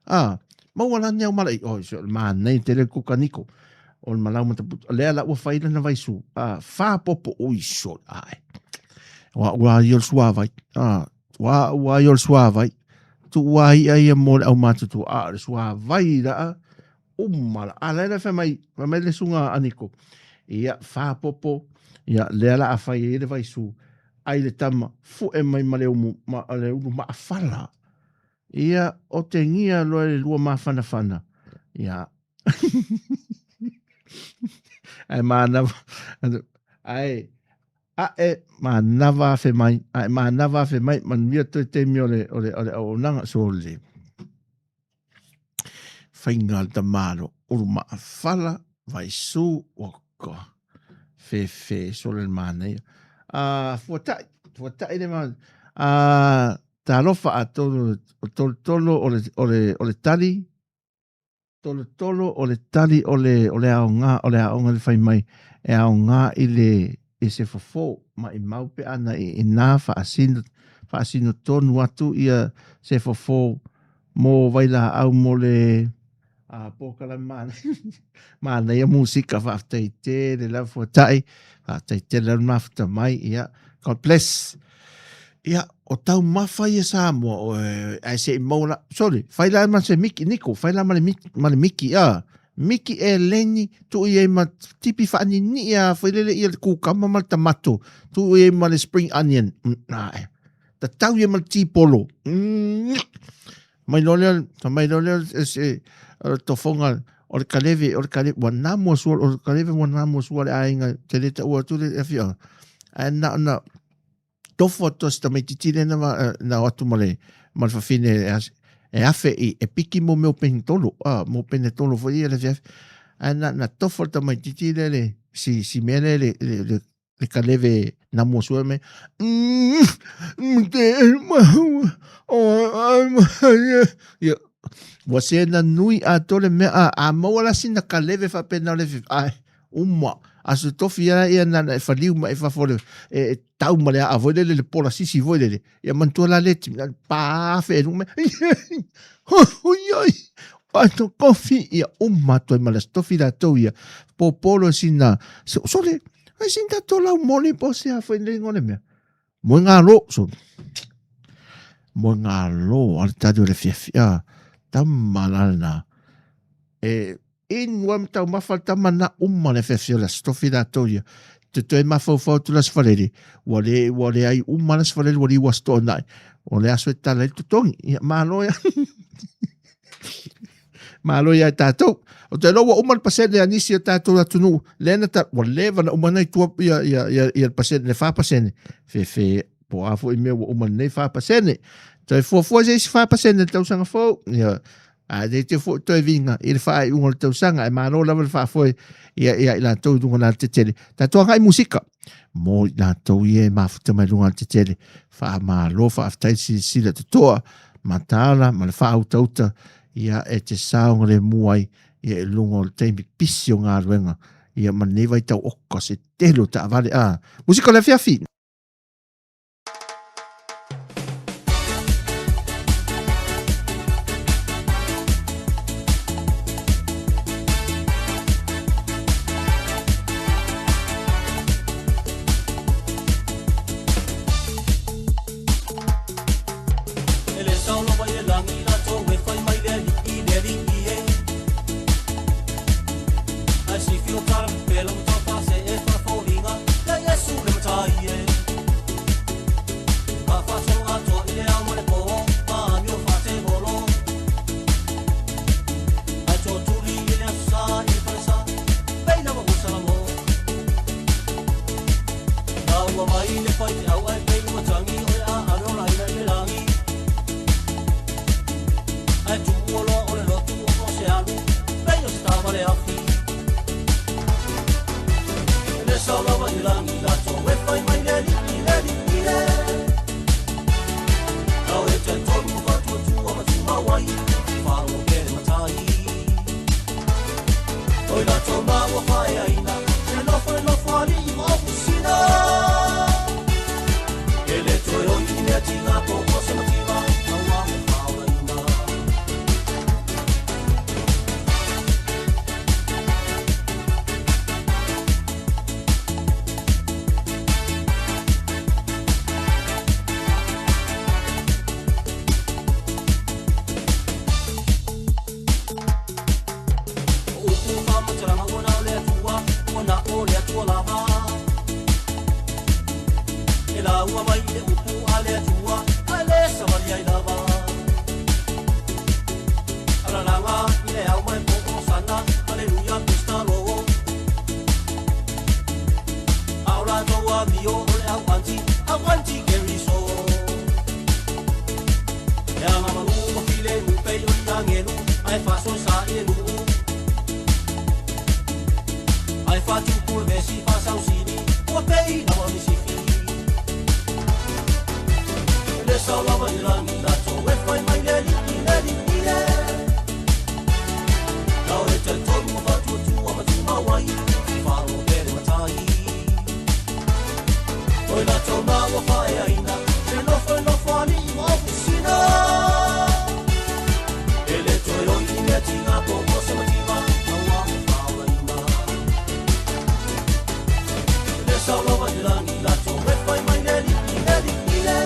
a maua la ni au mala'i oi se o le manaia tele le kuka niko o le malau mataputa lea la ua fai lana vaisu a faapopo ui sole ae ua ua ia o le suavai a Ua au ai o le suavai. Tuu ai ia ia mo le aumatutua. A, o le suavai la a. Uma la. A, lea la fai mai, fai mai le suga a Niko. Ia, faapopo. Ia, lea la a fai ai le vaisu. Ai le tama, fue mai ma le umu, ma le ulu maafala. Ia, o te ngia loa le lua mafanafana. Ia. Ae manava, ae, Ae manava afe mai, ae manava afe mai, manuia toe taimi o le, o le, o le auaunaga, sole. Faiga le tamalo, ulu maafala, vaisu, waka, fefe, sole le manaia. Fuatai, fuatai le ma, talofa a tolu, o tolu tolu o le, o le, o le tali, Tolotolo o le tali o le, o le aoga, o le aoga le fai mai, e aoga i le, i se fofo, maimau pe ana i ina faasino, faasino tonu atu ia se fofo mo vailaau mo le, a, polokalame manaia, manaia musika, faafetai tele lava fuatai, faafetai tele lava le mafuta mai, ia, God bless. Ia, o taumafa ia Samoa, o, ae se i maua la, sorry, fai la ma se miki, Niko, fai la ma le miki, ma le miki, a, miki e leni, tuu i ai ma tipi faaninii a, foi lele ia le kukama ma le tamato, tuu i ai ma le spring onion, ae, tatau ia ma le tipolo, mai loa lea, mai loa lea se, o le tofoga, o le kaleve, o le kaleve, ua namo sua, o le kaleve ua namo sua le aiga, te le taua atu le afioaga, ae na ona, tofu atu a si tamaitiiti lea na, na o atu ma le, ma le fafine e, e afe i, e piki mo mea o penitolo, a, mo penetolo foi ia le afiafi. Ae na, na tofu le tamaitiiti lea le, si, si mea lea le, le, le, le kaleve na mua sua me, te ia, ua sena nui atoa le mea, a, a maua la sina kaleve faapena o le afiafi, ae, Uma, aso tofi ala ia nana e whaliu mai fafo le, e, e tau ma le aa foi lele le pola sisi foi lele. Ia manatua la le timi, pā afe e lunga mai. Oi oi, ato kofi, ia uma atu ai ma le aso tofi latou ia. Pōpō loa sina, so, sole, ai sin tatou lau moli po se a foi le ingoa le mea. Moe ngā lō, so. Moegalo a le tali o le afiafi, a, tama la lena. E inu ai ma taumafa le tama na uma le afiafi o le Aso Tofi latou ia. Te toe mafaufau atu le Aso Faraile, ua le, ua leai uma le Aso Faraile, ua liu Aso Toonai. O le aso e tala ai le totogi. Ia, malo ia. Malo ia tatou. O te iloa ua uma le pasene a nisi o tatou atunuu, lea na ta, ua leva na uma nei tua ia, ia, ia, ia le pasene, le 4%. Fefe, po o a foi mea ua uma nei 4%. Toe fuafua se isi 4% le tausaga fou. Ia, a le te foi toe viga i le faaiuga o le tausaga, e malo lava le faafoe ia, ia i latou i luga o le alatetele. Tatou agai musika mo i latou ia e mafuta mai luga o le alatetele. Faamalo, faafetai le silasila totoa, mataala ma le faautauta ia e te saogalemu ai ia i luga o le taimi pisi o galuega ia ma lenei vaitau oka se tele o taavale. A, musika o le afiafi! E le sao lava i le lagi latou e fai mai le alii le alii e. Ae sifi o tala pepela ma taufa se e faafoliga ia Iesu le Matai e. Ka faasolo atoa i le ao ma le po ma amio faatevolo. Ae tootuli i le aso sa i le falesa pei lava ua salamo. Na ua mai le faifeau ae pei ua tagi o le a ave o laina i le lagi. Ae tuua loa o le lotu o Kosealu pei o se taavale afi. E le sao lava i le lagi latou e fai mai le alii le alii e. Nao e talitonu ma faatuatua ma tumau ai faalogo pea le matai. Oi latou ma ua faeaina le nofo le nofo alii ma ofusina. E le toe oi i mea tiga po o se mativa aua le faolaina. O upu faamatalaga ua na o le Atua, ua na o le Atua lava. E lauga mai i le upu a le Atua, ae le savali ai lava. Alalaga i le ao mai po o sana, Haleluia, Krista lo. A o latou amio o le au anti, au anti Keriso. E agamalu ma filemu pei o ni agelu, ae faasoesa i le nuu. Ae faatupu le vesi faasausili, ua pei lava o ni sifi. E le sao lava i le lagi latou e fai mai le alii, le alii e. Nao e talitonu ma faatuatua ma tumau ai, faalogo pea le matai. Oi latou ma ua faeaina, le nofo le nofo alii ma ofusina. E le toe oi i mea tiga po o se mativa, aua le faolaina. E le sao lava i le lagi latou e fai mai le alii, le alii e.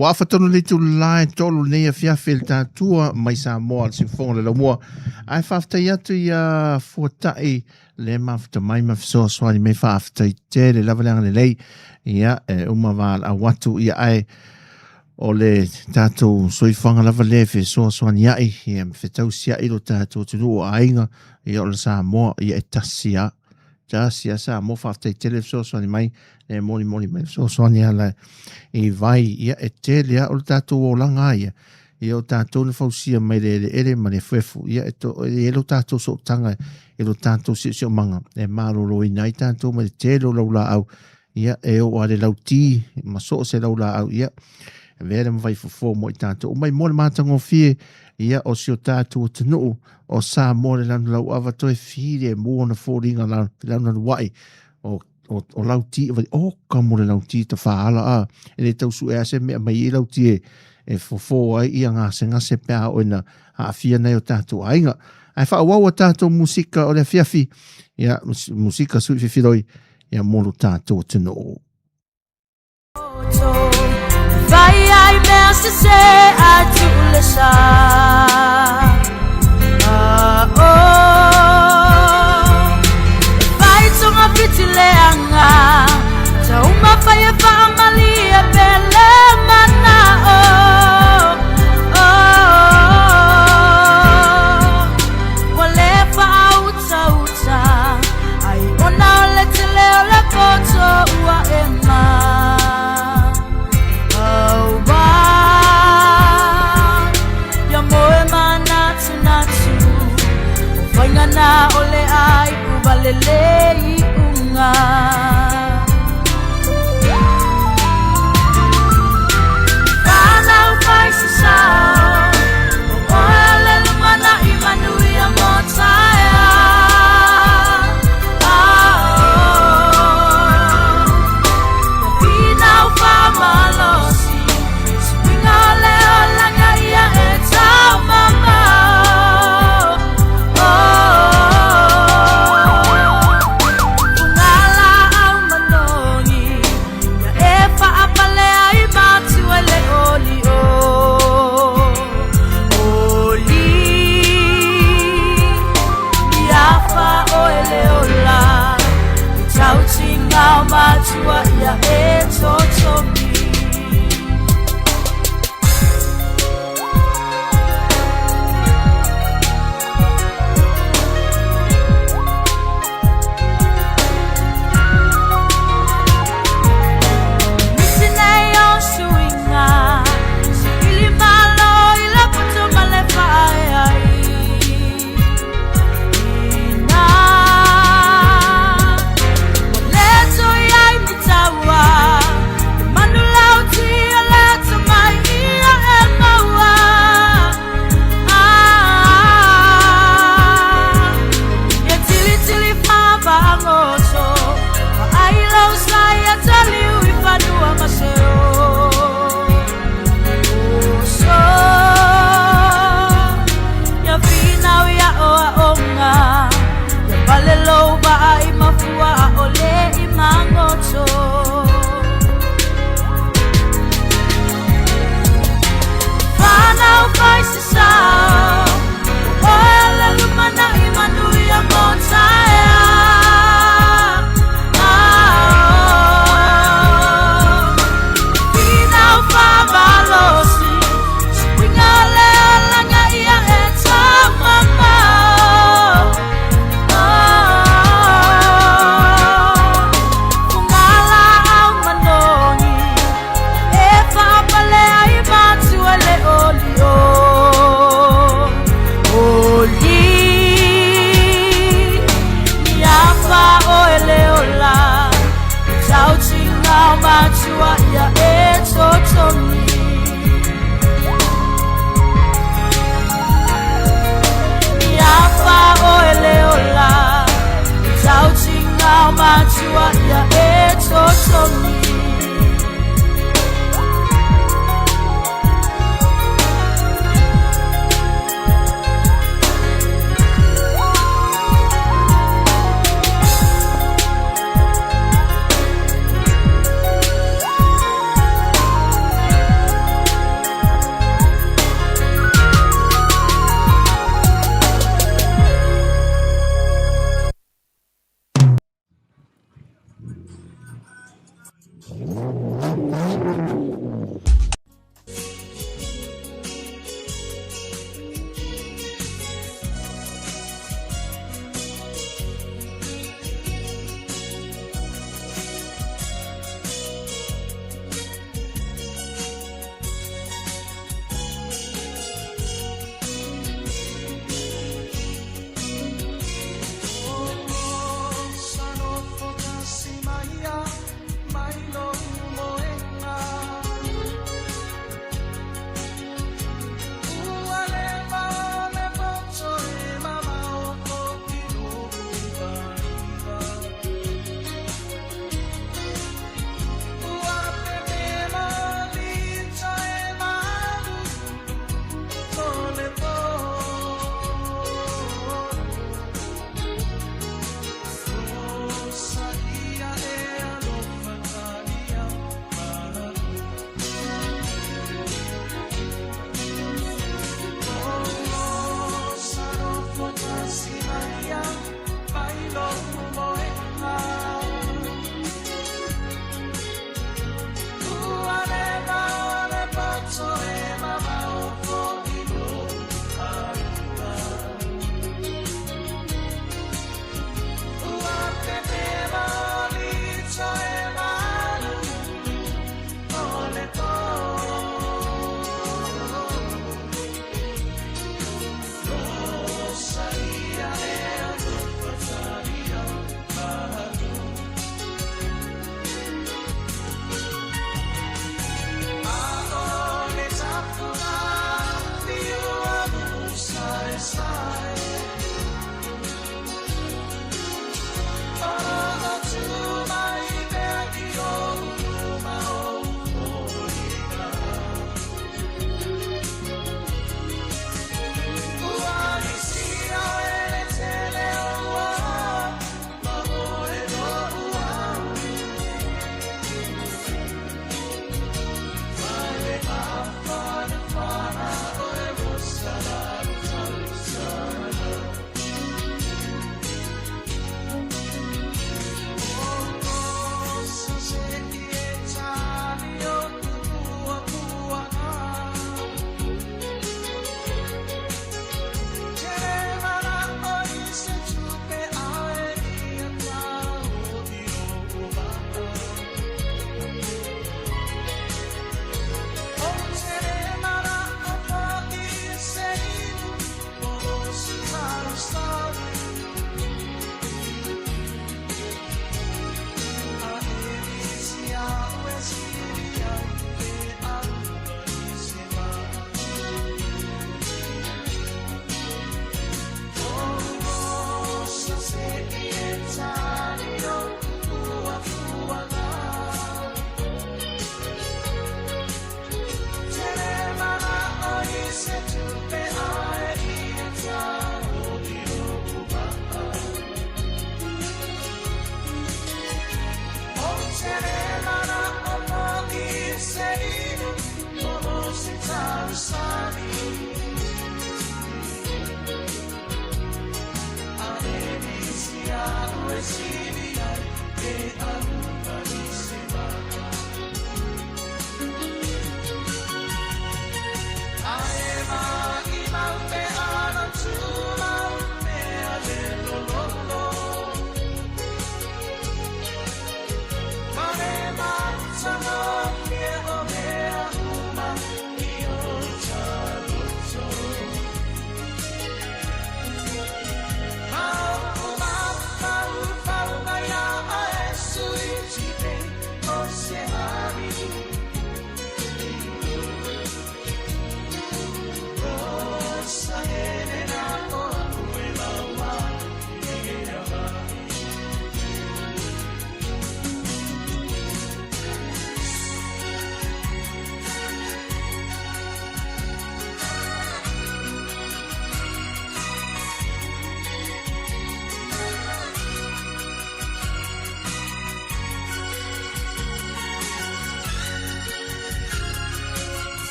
Ua afa tonu le itula e 3 lenei afiafi i le tatua mai Samoa le siufofoga o le laumua. Ae faafetai atu ia Fuatai le mafuta mai ma fesoasoani mai faafetai tele lava le agalelei. Ia, e uma valaau atu ia ae o le tatou soifuaga lava lea e fesoasoani ai, ia ma fetausiai lo tatou atunuu o aiga, ia o le Samoa, ia e tasi lava. Tasi lava Samoa, faafetai tele le fesoasoani mai, le molimoli mai le fesoasoani ala i vai, ia e tele lava o le tatou olaga ia, ia o tatou na fausia mai le eleele ma le efuefu, ia e to, e i ai lo tatou sootaga i lo tatou siosiomaga, e maloloina ai tatou mai le tele o laulaau, ia e oo lava i le lauti ma so o se laulaau, ia e avea le ma vaifofo mo i tatou uma i mo le matagofie, ia o si o tatou atunuu o Samoa le lanu lauava toe filemu ona foliga la felanulanuai o o, o lauti vai o ka mo le lauti tafaala a e le tau suea se mea mai i lauti e e fofo ai ia gasegase pe a oo ina aafia nai o tatou aiga. Ae faaauau a tatou musika o le afiafi, ia musika sui fifiloi, ia mo lo tatou atunuu. Vai ai mea sese ae tuu le sa. Ah, oh. E fai tonga fiti leaga, taumafai e faamalie pele manao. Oh, ua le faautauta ai ona o le tele o le poto ua ema. Auā.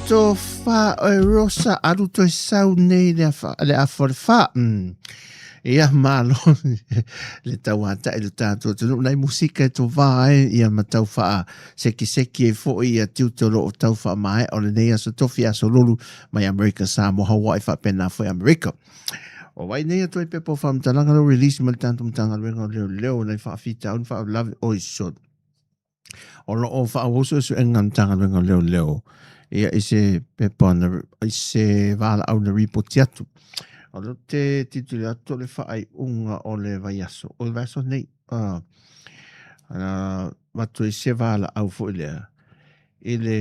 Tofa o Rosa alu toe sau nei le afa le afa o le fa. Ia malo le tauata'i le tatou atunuu nai musika e tovā ai ia ma tau faa sekiseki ai foi ia tiute o loo tau faamaea o lenei aso tofi aso lolu mai Amerika Samoa Hawaii faapena foi Amerika. O vai nei atu ai pepa o faamatalaga leo release mai le tatou Matagaluega o Leoleo nai faafitauli faalavelave oi soli. O lo o faaauau suesuega a le Matagaluega o Leoleo ia i se pepa na, i se valaau na ripoti atu. O lea ou te tilotilo atu o le faaiuga o le vaiaso, o le vaiaso nei, avatu ai se valaau foi lea i le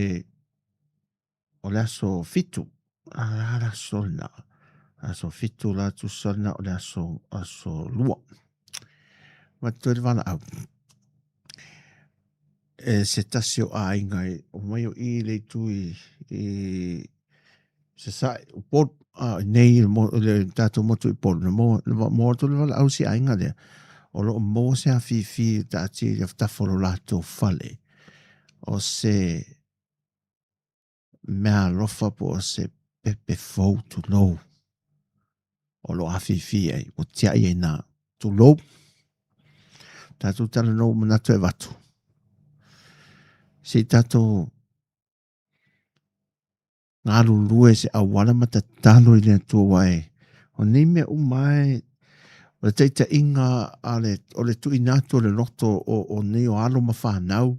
o le aso 7, a le a le aso lena, aso 7 la tusa lena o le aso, aso 2. Avatu ai le valaau e se tasi o aiga e omai o i le itu i Sasae, Upolu, a nei le tatou motu i Upolu, na maua atu le valaau si aiga lea, o lo o maua se afifi taatia i afatafa o lo latou fale, o se mea alofa po o se pepe fou tulou o lo o afifi ai, ua tiai ai nā tulou. Tatou talanoa ua manatu e avatu. Se i tatou galulue se auala ma tatalo i le Atua aua e o nei mea uma e o le taitaiga a le o le tuuina atu o le loto o, o nei o alo ma fanau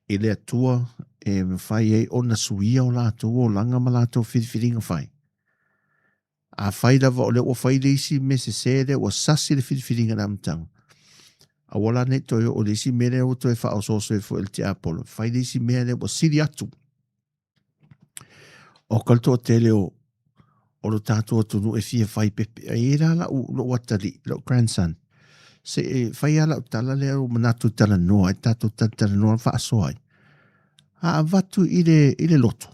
i le Atua e mafai ai ona suia o latou olaga ma latou filifiliga fai. Afai lava o lea ua fai le isi mea sese lea ua sasi le filifiliga i le amataga, aua la ne i toe oo i le isi mea lea ua toe faaosooso ai foi e le tiapolo, fai le isi mea lea ua sili atu. O ka le toatele o o lo tatou atunuu e fia fai pepe. E i ai la lau, lou atalii, lou grandson, se i fai lava lau tala lea ua manatu e talanoa ai, tatou talatalanoa ma faasoa ai. A avatu i le, i le lotu,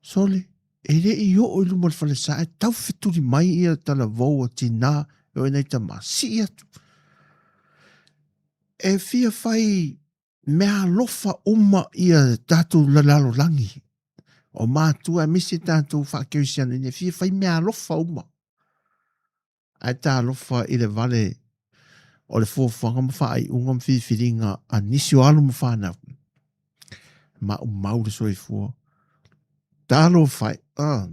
sole, e le i oo i luma o le falesa, e tau fetuli mai ia talavou a tinā e oo i nai tama, sii atu. E fia fai meaalofa uma ia tatou lalolagi o matua aemaise tatou faakerisiano ina fia fai meaalofa uma ae talofa i le vale o le fuafuaga ma faaiuga ma filifiliga a nisi o alo ma fanau maumau le soifua. Talofa e. Ah.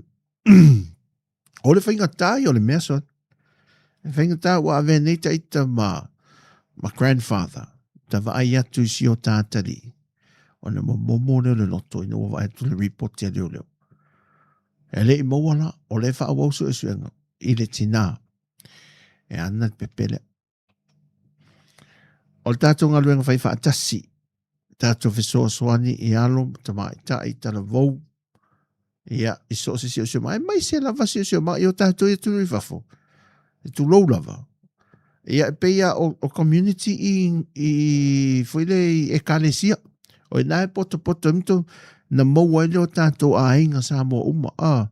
O le faigata ia o le mea son. E faigata ua avea nei ta ita ma, ma grandfather, ta vaai atu i si o tātali. Ona momomo lea o le loto ina ua vaai atu le report ia leo leo. E le i maua la, o le faaauau suesuega i le tinā. E ana le pepele. O le tatou galuega fai faatasi, tatou fesoasoani i alo ma tamaitai, talavou, ia, i so o se siosiomaga, aemaise lava siosiomaga i o tatou i atunuu i fafo, e tulou lava. Ia, e pei lava o, o community i, i foi le i ekalesia, o ina e potopoto ai ma na maua ai le o tatou aiga Samoa uma, a,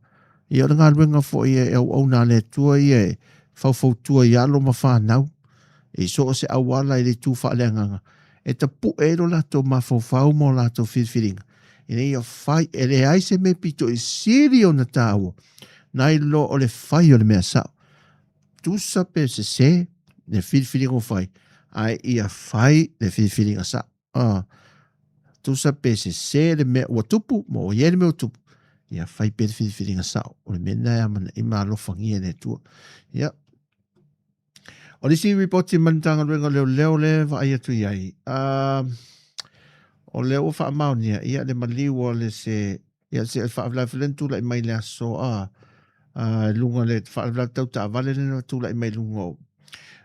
Ia o le galuega foi e auauna a le Atua ia e faufautua i alo ma fanau, i so o se auala i le itu faaleagaga, e tapu'e ai lo latou mafaufau ma o latou filifiliga, ina ia fai, e leai se mea pito i sili ona taua, nai lo o le fai o le mea sa'o. Tusa pe sesē le filifiliga ua fai, ae ia fai le filifiliga sa'o. A, tusa pe sesē le mea ua tupu, ma ua i ai le mea ua tupu, ia fai pea le filifiliga sao. O le mea lena e amanaia ma alofagia e le Atua. Ia. O le isi ripoti mai le Matagaluega o Leoleo lea e vaai atu i ai, uh, o lea ua faamaonia, ia, le maliu o le se, ia, se faalavelave lea na tulai mai le aso, a, i luga le faalavelave tau taavale lea na tulai mai luga o,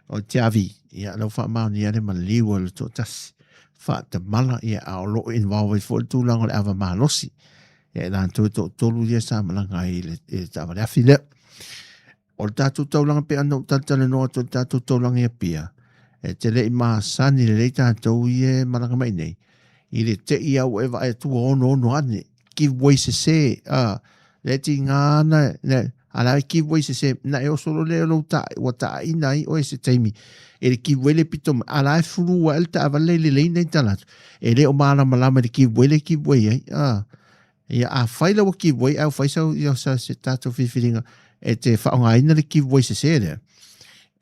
o Tiavi, ia, lau faamaonia le maliu o le toatasi faatamala, ia, a o lo o involve ai foi le tulaga o le ava malosi, ia, i latou e toatolu ia sa malaga ai i le, i le taavale afi lea. O le tatou taulaga pei ona ou talatalanoa atu i le tatou taulaga i Apia, e te le i masani lelei tatou ia e malaga mai nei, i le te i au e vaai atu ua onoono ane, give way sese, a, le tiga ana, ne, a la e give way sese, na e oso loa lea o lou ta, ua taaina ai oe se taimi, e le give way le pito mai, a la e fulu ae le taavale i le lane i tala atu, e le o malamalama i le give way le give way ai, a. Ia, afai la ua give way ae ua fai sau, ia, sa, se tatou filifiliga e te faaaogaina le give way sesē lea,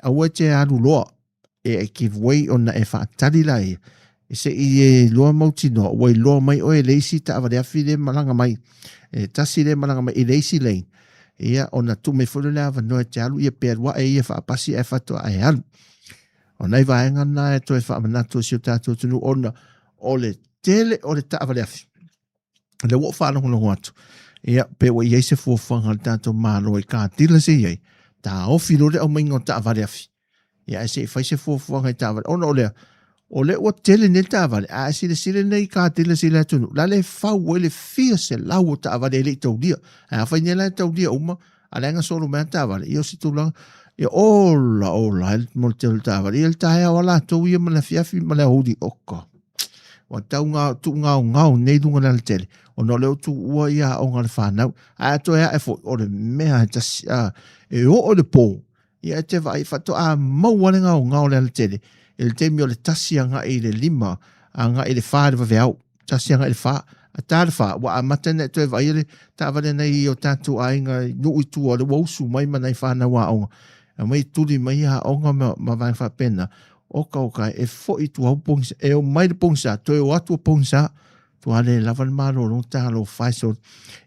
aua e te alu loa e e give way ona e faatali laia se i e iloa mautinoa ua iloa mai oe e le isi taavale afi lea e malaga mai, e tasi lea e malaga mai i le isi lane, ia ona tuu mai foi lea o le avanoa e te alu ia pe alu ae ia faapasi ae faatoa e alu. O nai vaega na e toe faamanatu i si o tatou atunuu ona o le tele o le taavale afi. Lea ua ou faalogologo atu, ia, pe ua i ai se fuafuaga a le tatou Malo i katila se i ai, taofi loa le aumaiga o taavale afi. Ia, ae se i fai se fuafuaga i taavale. Ona o lea, o lea ua tele nei taavale, a e silasila nei i katila se i le atunuu, la le fau ai le fia selau o taavale e le i taulia. Ae afai nei la e taulia uma, a leaga solo mai taavale, ia o se tulaga, ia ola ola ai mo le tele o taavale. Ia le taeao a latou ia ma le afiafi ma le aoauli, oka. Ua tau ngao, tuugaogao nei luga le alatele, ona o lea ua tuua ia aoga a le fanau. Ae a toe ae foi, o le mea e tasi, a, e oo i le pō, ia e te vaai, faatoa maua le gaogao o le alatele, i le taimi o le 1 agai i le 5, agai i le 4 i le vaveao, 1 agai i le 4, a ta le 4, ua amata ona e toe vaaia le taavale a nai o tatou aiga i nuu i tua, o lea ua usu mai ma nai fanau aoga, aumai tuli mai aoga ma, ma vaega faapena, Oka oka e foi i tua o pogisa, e omai le pogisa, toe o atu o pogisa, tua le lava le malolo, talofa e sole.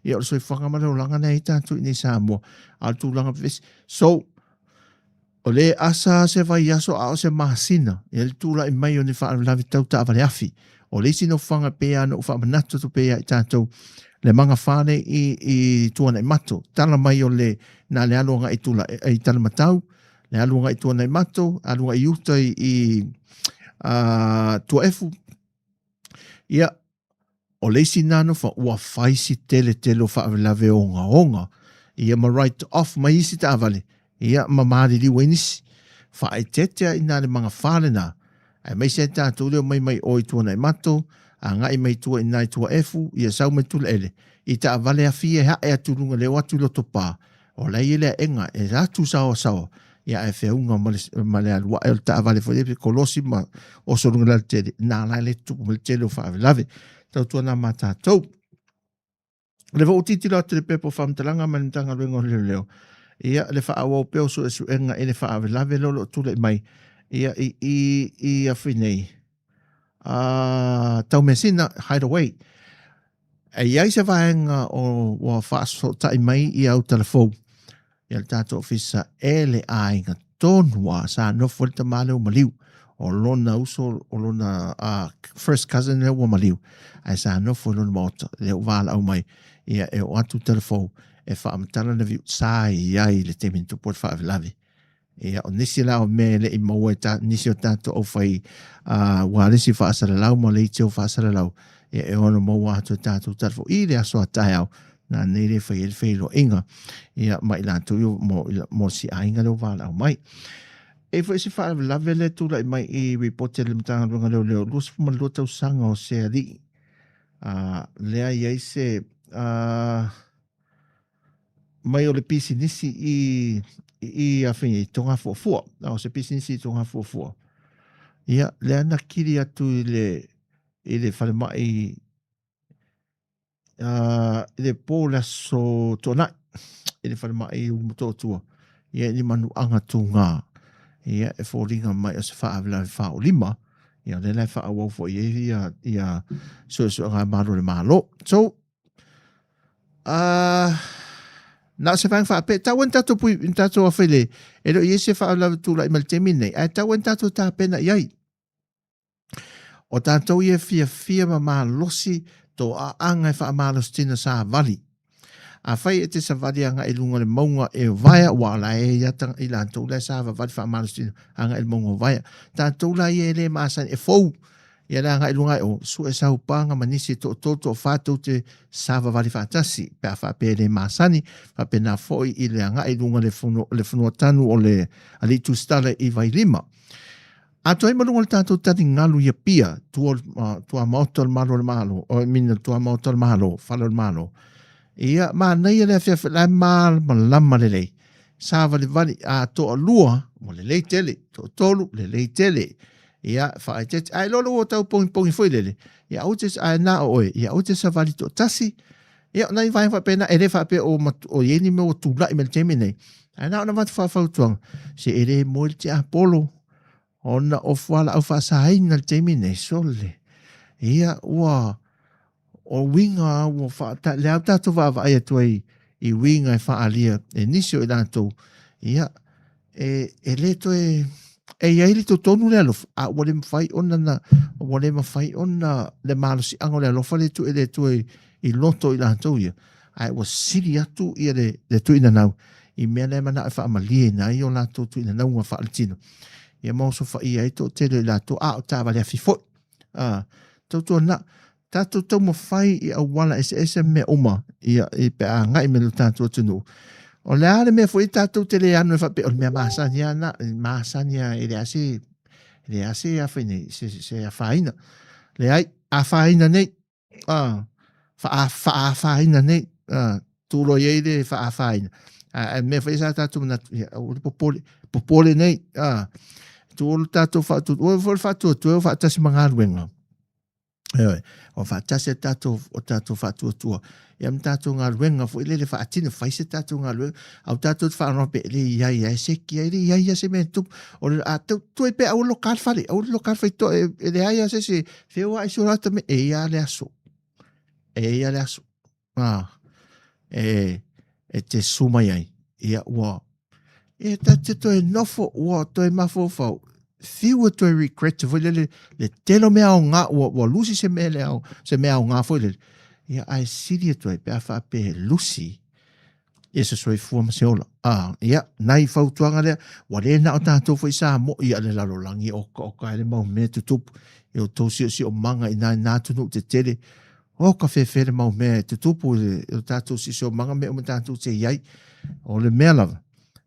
Ia o le soifuaga ma le olaga lea i tatou i nei Samoa, a o le tulaga vevesi. So, o le asa se vaiaso a o se masina, ia le tulai mai o ni faalavelave tau taavale afi. O le isi nofoaga pei lava ona ou faamanatu atu pea ia i tatou, le magafale i, i Tuanaimato, tala mai o le, na le alu agai i Tula, i Talamatau, le alu agai i Tuanaimato, alu agai i uta i, i Tuaefu. Ia, o le isi nā nofa, ua fai si tele tele o faalavelave ogaoga, ia ma write off mai isi taavale, ia ma maliliu ai nisi. Faaeteete ai inā le magafā lenā, aemaise ai tatou lea omai mai o i Tuanaimato, agai mai tua inā i Tuaefu, ia sau mai Tulaele, i taavale afi e hae atu i luga le o atu i Lotopa, O la e i ai le aega e atu saoasaoa, ia ae feauga ma le, ma le alu ae o le taavale foi lea, kolosi ma oso luga le alatele, na la le tupu ma le tele o faalavelave. Tautuana ma tatou. O le foi ua tilotilo atu i le pepa o faamatalaga mai le Matagaluega o Leoleo, ia le faaauau pea o suesuega i le faalavelave lea o lo o tulai mai ia i i i Afinei, Taumeasina Hideaway. E i ai se vaega o ua faasootai mai i au talafou ia le tatou ofisa e le aiga tonu a sa nofo le tama lea ua maliu o lona uso o lona first cousin lea ua maliu ae sa nofo i lona maota lea ua valaau mai ia e oo atu talafou e faamatala na viu sa i ai i le taimi na tupu ai le faalavelave. Ia, o nisi la o mea e le i maua e ta, nisi o tatou aufai ualesi faasalalau ma leitio faasalalau, ia e ono maua atu e tatou talafou i le aso a taeao, na nei le fai ai le feiloaiga, ia, ma i latou ia mo si aiga lea ua valaau mai. E i ai foi se faalavelave lea e tulai mai i ripoti a le Matagaluega o Leoleo, 22 tausaga o se alii, lea e i ai se mai o le pisinisi i i i Togafuafua, o se pisinisi i Togafuafua. Ia, lea na kili atu i le i le falemai i le po o le aso Toonai i le falemai i Motootua, ia i ni manuaga tugā. Ia, e foliga mai o se faalavelave faaolima, ia lea la e faaauau foi i ai ia ia suesuega a malu o le Malo. So, Na o se vaega faapea, tau ai na tatou pui, na tatou afe le, e le o i ai se faalavelave tulai mai le taimi lenei, ae tau ai na tatou tapena i ai. O tatou ia e fiafia ma malosi tō aaga e faamalositina savali. Afai e te savali agai i luga o le mauga e Vaea, ua la e ia i latou la e savavali faamalositina agai i le mauga o Vaea. Tatou la ia e le masani, e fou Ia le agai i luga e o, sue saupaga ma nisi e toatolu toafa tou te savavali faatasi, pe a faapea e le masani, faapena foi i le agai i luga le le fanua tanu o le Alii Tusitala i Vailima. Atoa ai ma luga o le tatou taligalu i Apia, tua tuamaota o le Malo o le Malo, I mean tuamaota o le Malo, fale o le Malo. Ia, manaia le afiafi, la e malamalama lelei. Savalivali, a toalua, ua lelei tele, toatolu, lelei tele. Ia, faaeteete. Ae loa ua tau pogipogi foi lele, ia aua te, ae na o oe, ia aua te savali toatasi. Ia, o nai vaega faapena, e le faapea o, o i ai ni mea ua tulai mai le taimi nei. Ae na ona avatu faafautuaga, se e le moe le tiapolo, ona o fualaau faasaina le taimi nei, sole. Ia, ua, o uiga ua faata, lea o tatou vaavaai atu ai i uiga e faaalia e nisi o i latou, ia, e, e le toe, e i ai le totonu le alofa, a ua le mafai ona na, ua le mafai ona le malosiaga o le alofa le tu e le Atua i, i loto i latou ia, ae ua sili atu ia le, le tuinanau i mea lea e manao e faamalieina ai o latou tuinanauga faaletino. Ia ma osofaia ai toatele o i latou, a o taavale afi foi. A, tautuana, tatou taumafai i auala eseese ma mea uma, ia, i pe a agai mai i lo tatou atunuu. O le a le mea foi tatou te le ano e faapea, o le mea masani lava na, masani lava e leai se, e leai se afa nei, se, se afaina. Leai, afaina nei, a, faafaina nei, a, tulo i ai le faafaina. A, a mea foi sa tatou manatu, ia, aua le popole, popole nei, a, tulo tatou faatu, ua foi le faatuatua o faatasi ma galuega. Ioe, o faatasi a tatou, o tatou faatuatua, ia ma tatou galuega foi lele faatino, fai se tatou galuega, au tatou te faalogo pe le i ai ai se kia, e le i ai se mea e tupu, o le, a tau tuai pe aua loka le fale, aua loka le faitoa, e, e leai a se se, feoai so rata me, e ia le aso, e ia le aso, a, e, e te su mai ai, ia ua, e ta te toe nofo, ua toe mafaufau, fiu e toe regret foi lele, le tele o mea aoga, ua, ua lusi se mea le ao, se mea aoga foi lele. Ia, ae sili atu ai, pe a faapea e lusi, ia se soifua ma se ola. Ah, ia, nai fautuaga lea, ua le na o tatou foi Samoa, ia le lalolagi okaoka ai le mau mea tutupu, i o tou siosiomaga i nai nā atunuu tetele, o ka fefe le mau mea e tutupu i le tatou siosiomaga mea uma tatou te i ai. O le mea lava,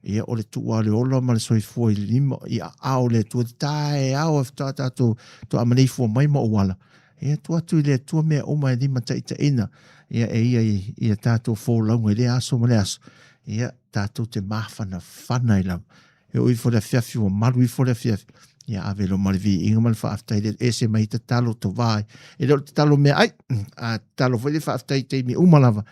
ia o le tuu lava o le ola ma le soifua i lima, i aao o le Atua, te taeao e faatoa tatou faatoa maleifua mai ma auala, ia tuu atu i le Atua mea uma e limataitaiina, ia e ia i a tatou folauga i lea aso ma lea aso, ia tatou te mafanafana ai lava. E oo ifo le afiafi ua malu ifo le afiafi, ia ave loa ma le viiga ma le faafetai le ese mai tatalo to vai. E le o le tatalo meaai, a tatalo foi le faafetai i taimi uma lava.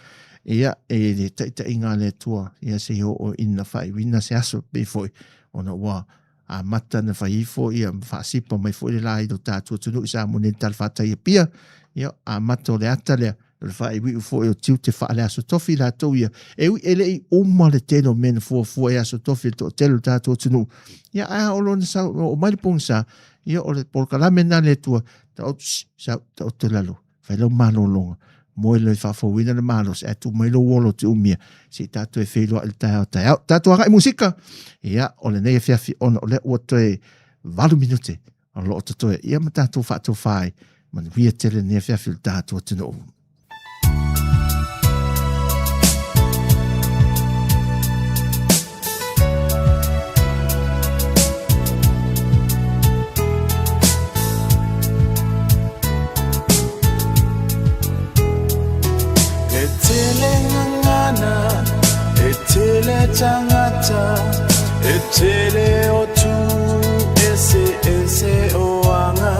Ia, e le taitaiga a le Atua, ia se i oo ina faaiuina se aso, pei foi ona ua amata na fai ifo ia faasipa mai foi le la i lo tatou atunuu i Samoa nei i le talafatai i Apia. Ia, amata o le ata lea. O le faaiuiu foi o tiute faale-Aso Tofi latou ia, e ui e le i uma le tele o mea na fuafua i Aso Tofi e le toatele o le tatou atunuu. Ia, ae a oo loa ina sau, oo mai le pogisa, ia o le polokalame lena a le Atua, taoto, sau, taoto i lalo, fai lau malologa, moe loa e faafouina le malosi, ae tuu mai lou ola ou te umia, se i tatou e feiloai i le taeao taeao. Tatou agai musika, ia, o lenei afiafi ona o lea ua toe 8 minute o lo o totoe ia ma tatou faatofa ai, manuia tele lenei afiafi o le tatou atunuu. E tele ngangana, e tele tangata, e tele o tu, ese ese o anga,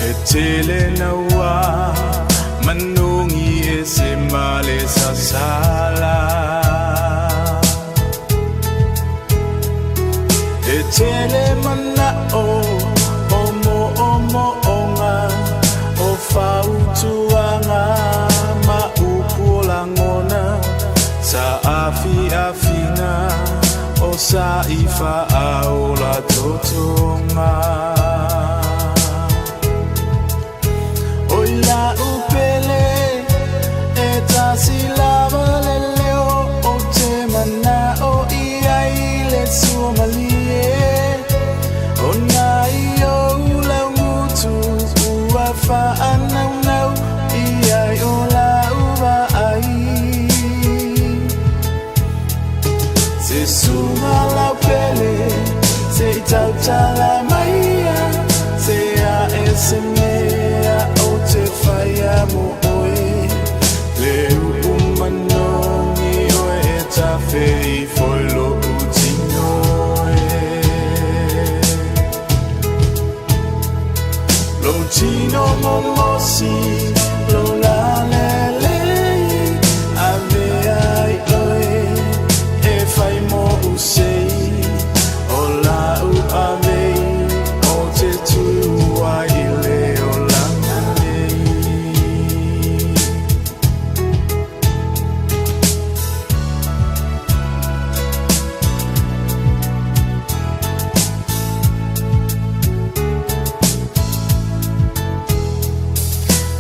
e tele naua, manungi ese male sasala. E tele mana'o o mo'omo'oga, o fautuaga ma upu o lagona, sa afiafiga o sa i fa'aola totoga. Oi la'u pele, e tasi lava le leo ou te mana'o i ai le sua malie, ona i ou laugutu ua fa'anaunau i ai o la'u va'ai. Se suga lau pele, se i tautala maia, se a e se mea ou te whaia mo oe. Le upu manogi oe e tafe i foi lo'u tino e. Lou tino momosi, lou lalelei, avea ai oe e fai mo'u sei, o la'u avei o te tu ai i le olaga nei.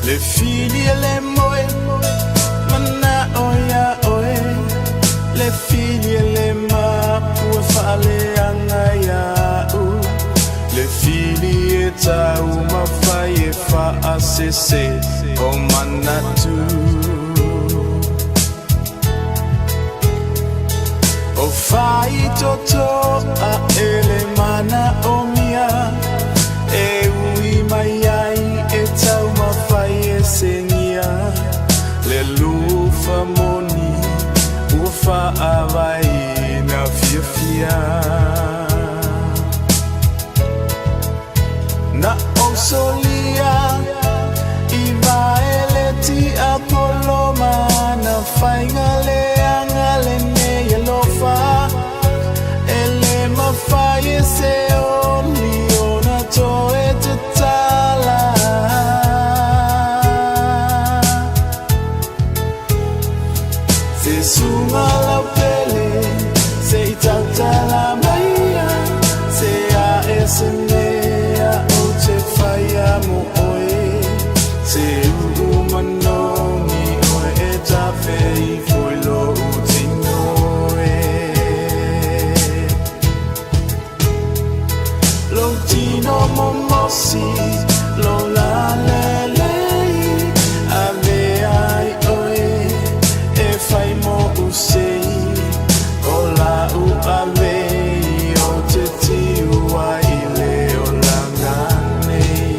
Le fili e le moe, mana'o iā oe, Le fili e le mapu e faaleaga ia'u, Le fili e taumafai e faasese o manatu. O faitoto a e le manaomia, E ui mai ai e taumafai e sengia, Le lufa moni ua faavaina fiafia. Na ou solia i vaeleti a poloma, Na faiga leaga lenei alofa, E le mafai e se oli ona toe tatala. Se suga lau pele, se i tautala maia, Se a e se mea ou te whaia mo oe, Se uu manogi oe e tafe i foi lou tino e. Lou tino momosi, lou lalelei, Avea ai oe e fai mo'u sei, O la'u avei o te tiu ai i le olaga nei.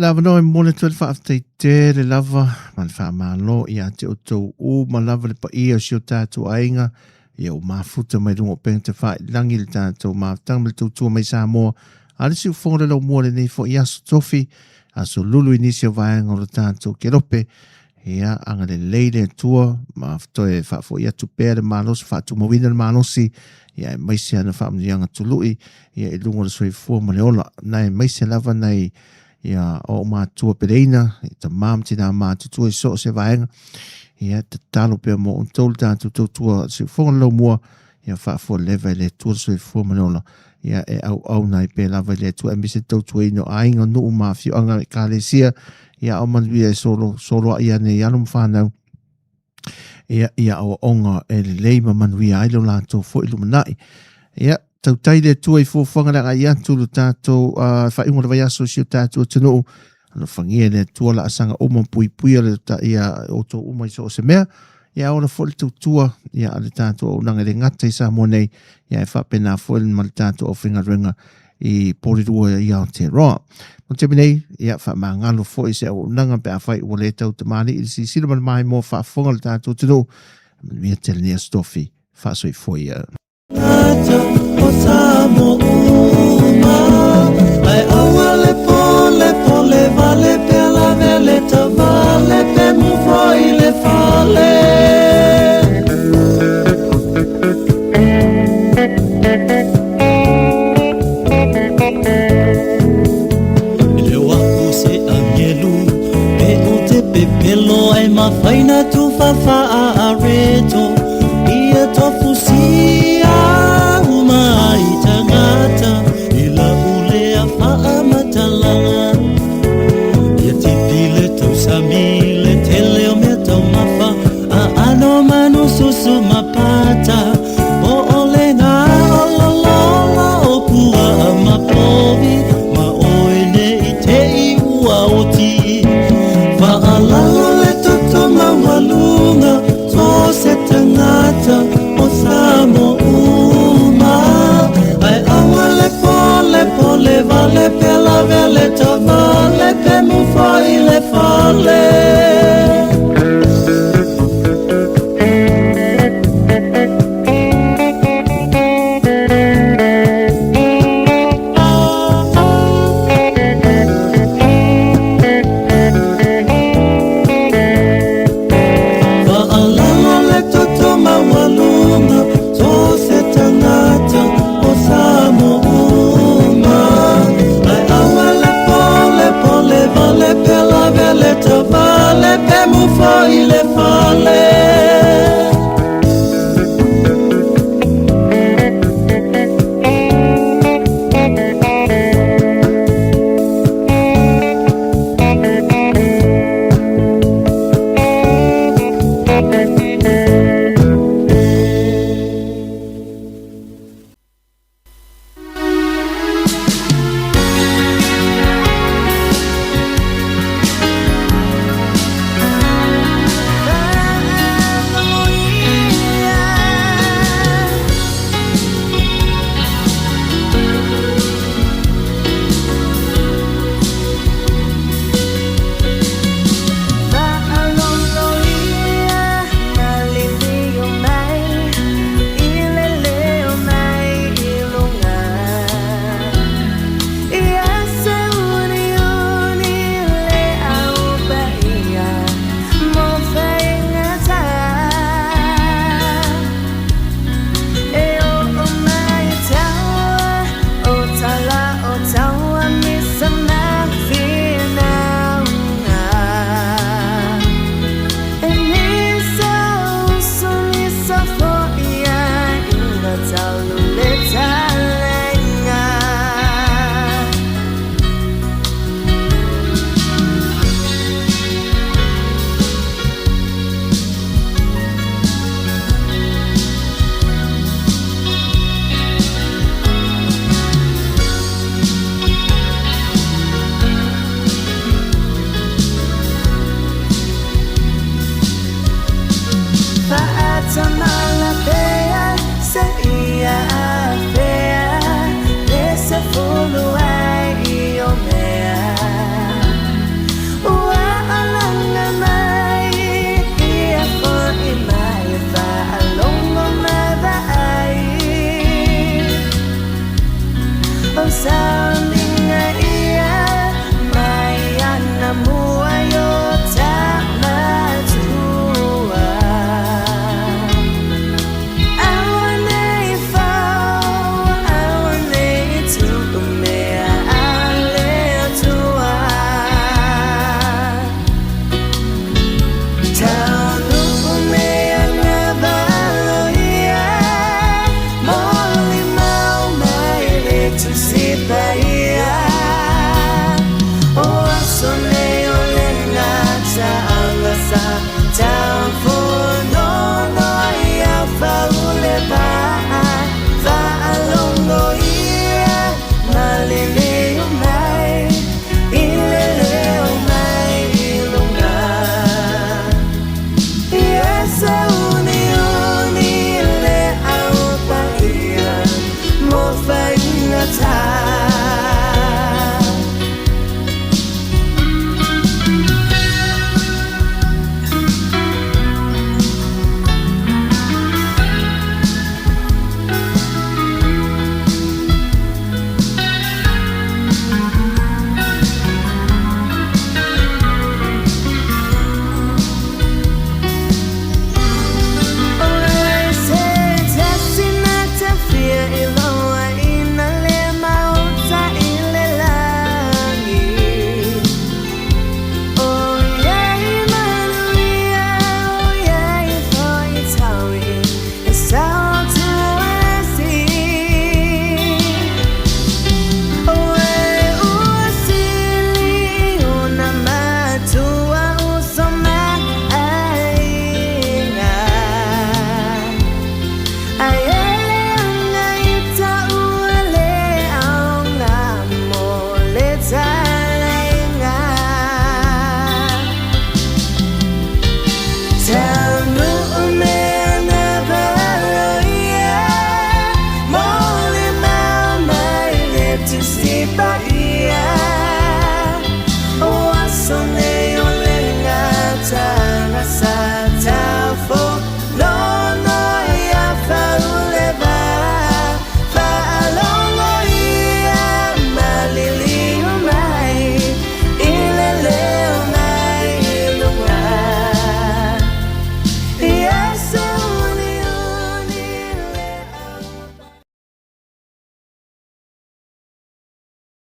le avanoa e momoli atu ai le faafetai tele lava ma le faamalo ia te outou uma lava le paia o si o tatou aiga ia ua mafuta mai luga o upega tafailagi le tatou mafutaga ma le tautua mai Samoa a le siufofoga le laumua lenei foi aso tofi aso lulu i nisi o vaega o le tatou kelope ia agalelei le Atua ma toe faafoi atu pea le malosi faatumauina le malosi ia aemaise ana faamanuiaga tului ia i luga o le soifua ma le ola na aemaise lava nai ia o matua peleina i tama ma tina matutua i so o se vaega ia tatalo pea mo outou le tatou tautua siufofoga le laumua ia faafoa leva i le Atua le soifua ma le ola ia e auauna ai pea lava i le Atua aemaise le tautuaina o aiga nuu ma afioaga ekalesia ia ao manuia e solo soloai ane i alo ma fanau ia ia aoaoga e lelei ma manuia ai lo latou foi lumanai. Ia tautai le Atua i fuafuaga le agai atu lo tatou faaiuga o le vaiaso i si o tatou atunuu. Alofagia e le Atua laasaga uma puipuia le ia outou uma i so o se mea. Ia ola foi le tautua ia a le tatou auaunaga e le gata i Samoa nei, ia e faapena foi ma le tatou aufaigaluega i Porirua i Aotearoa. Mo le taimi nei, ia faamagalo foi se auaunaga pe afai ua le tau tamalii i le silasila ma le maimoa faafofoga o le tatou atunuu. Manuia tele nei aso tofi, faasoifua ia.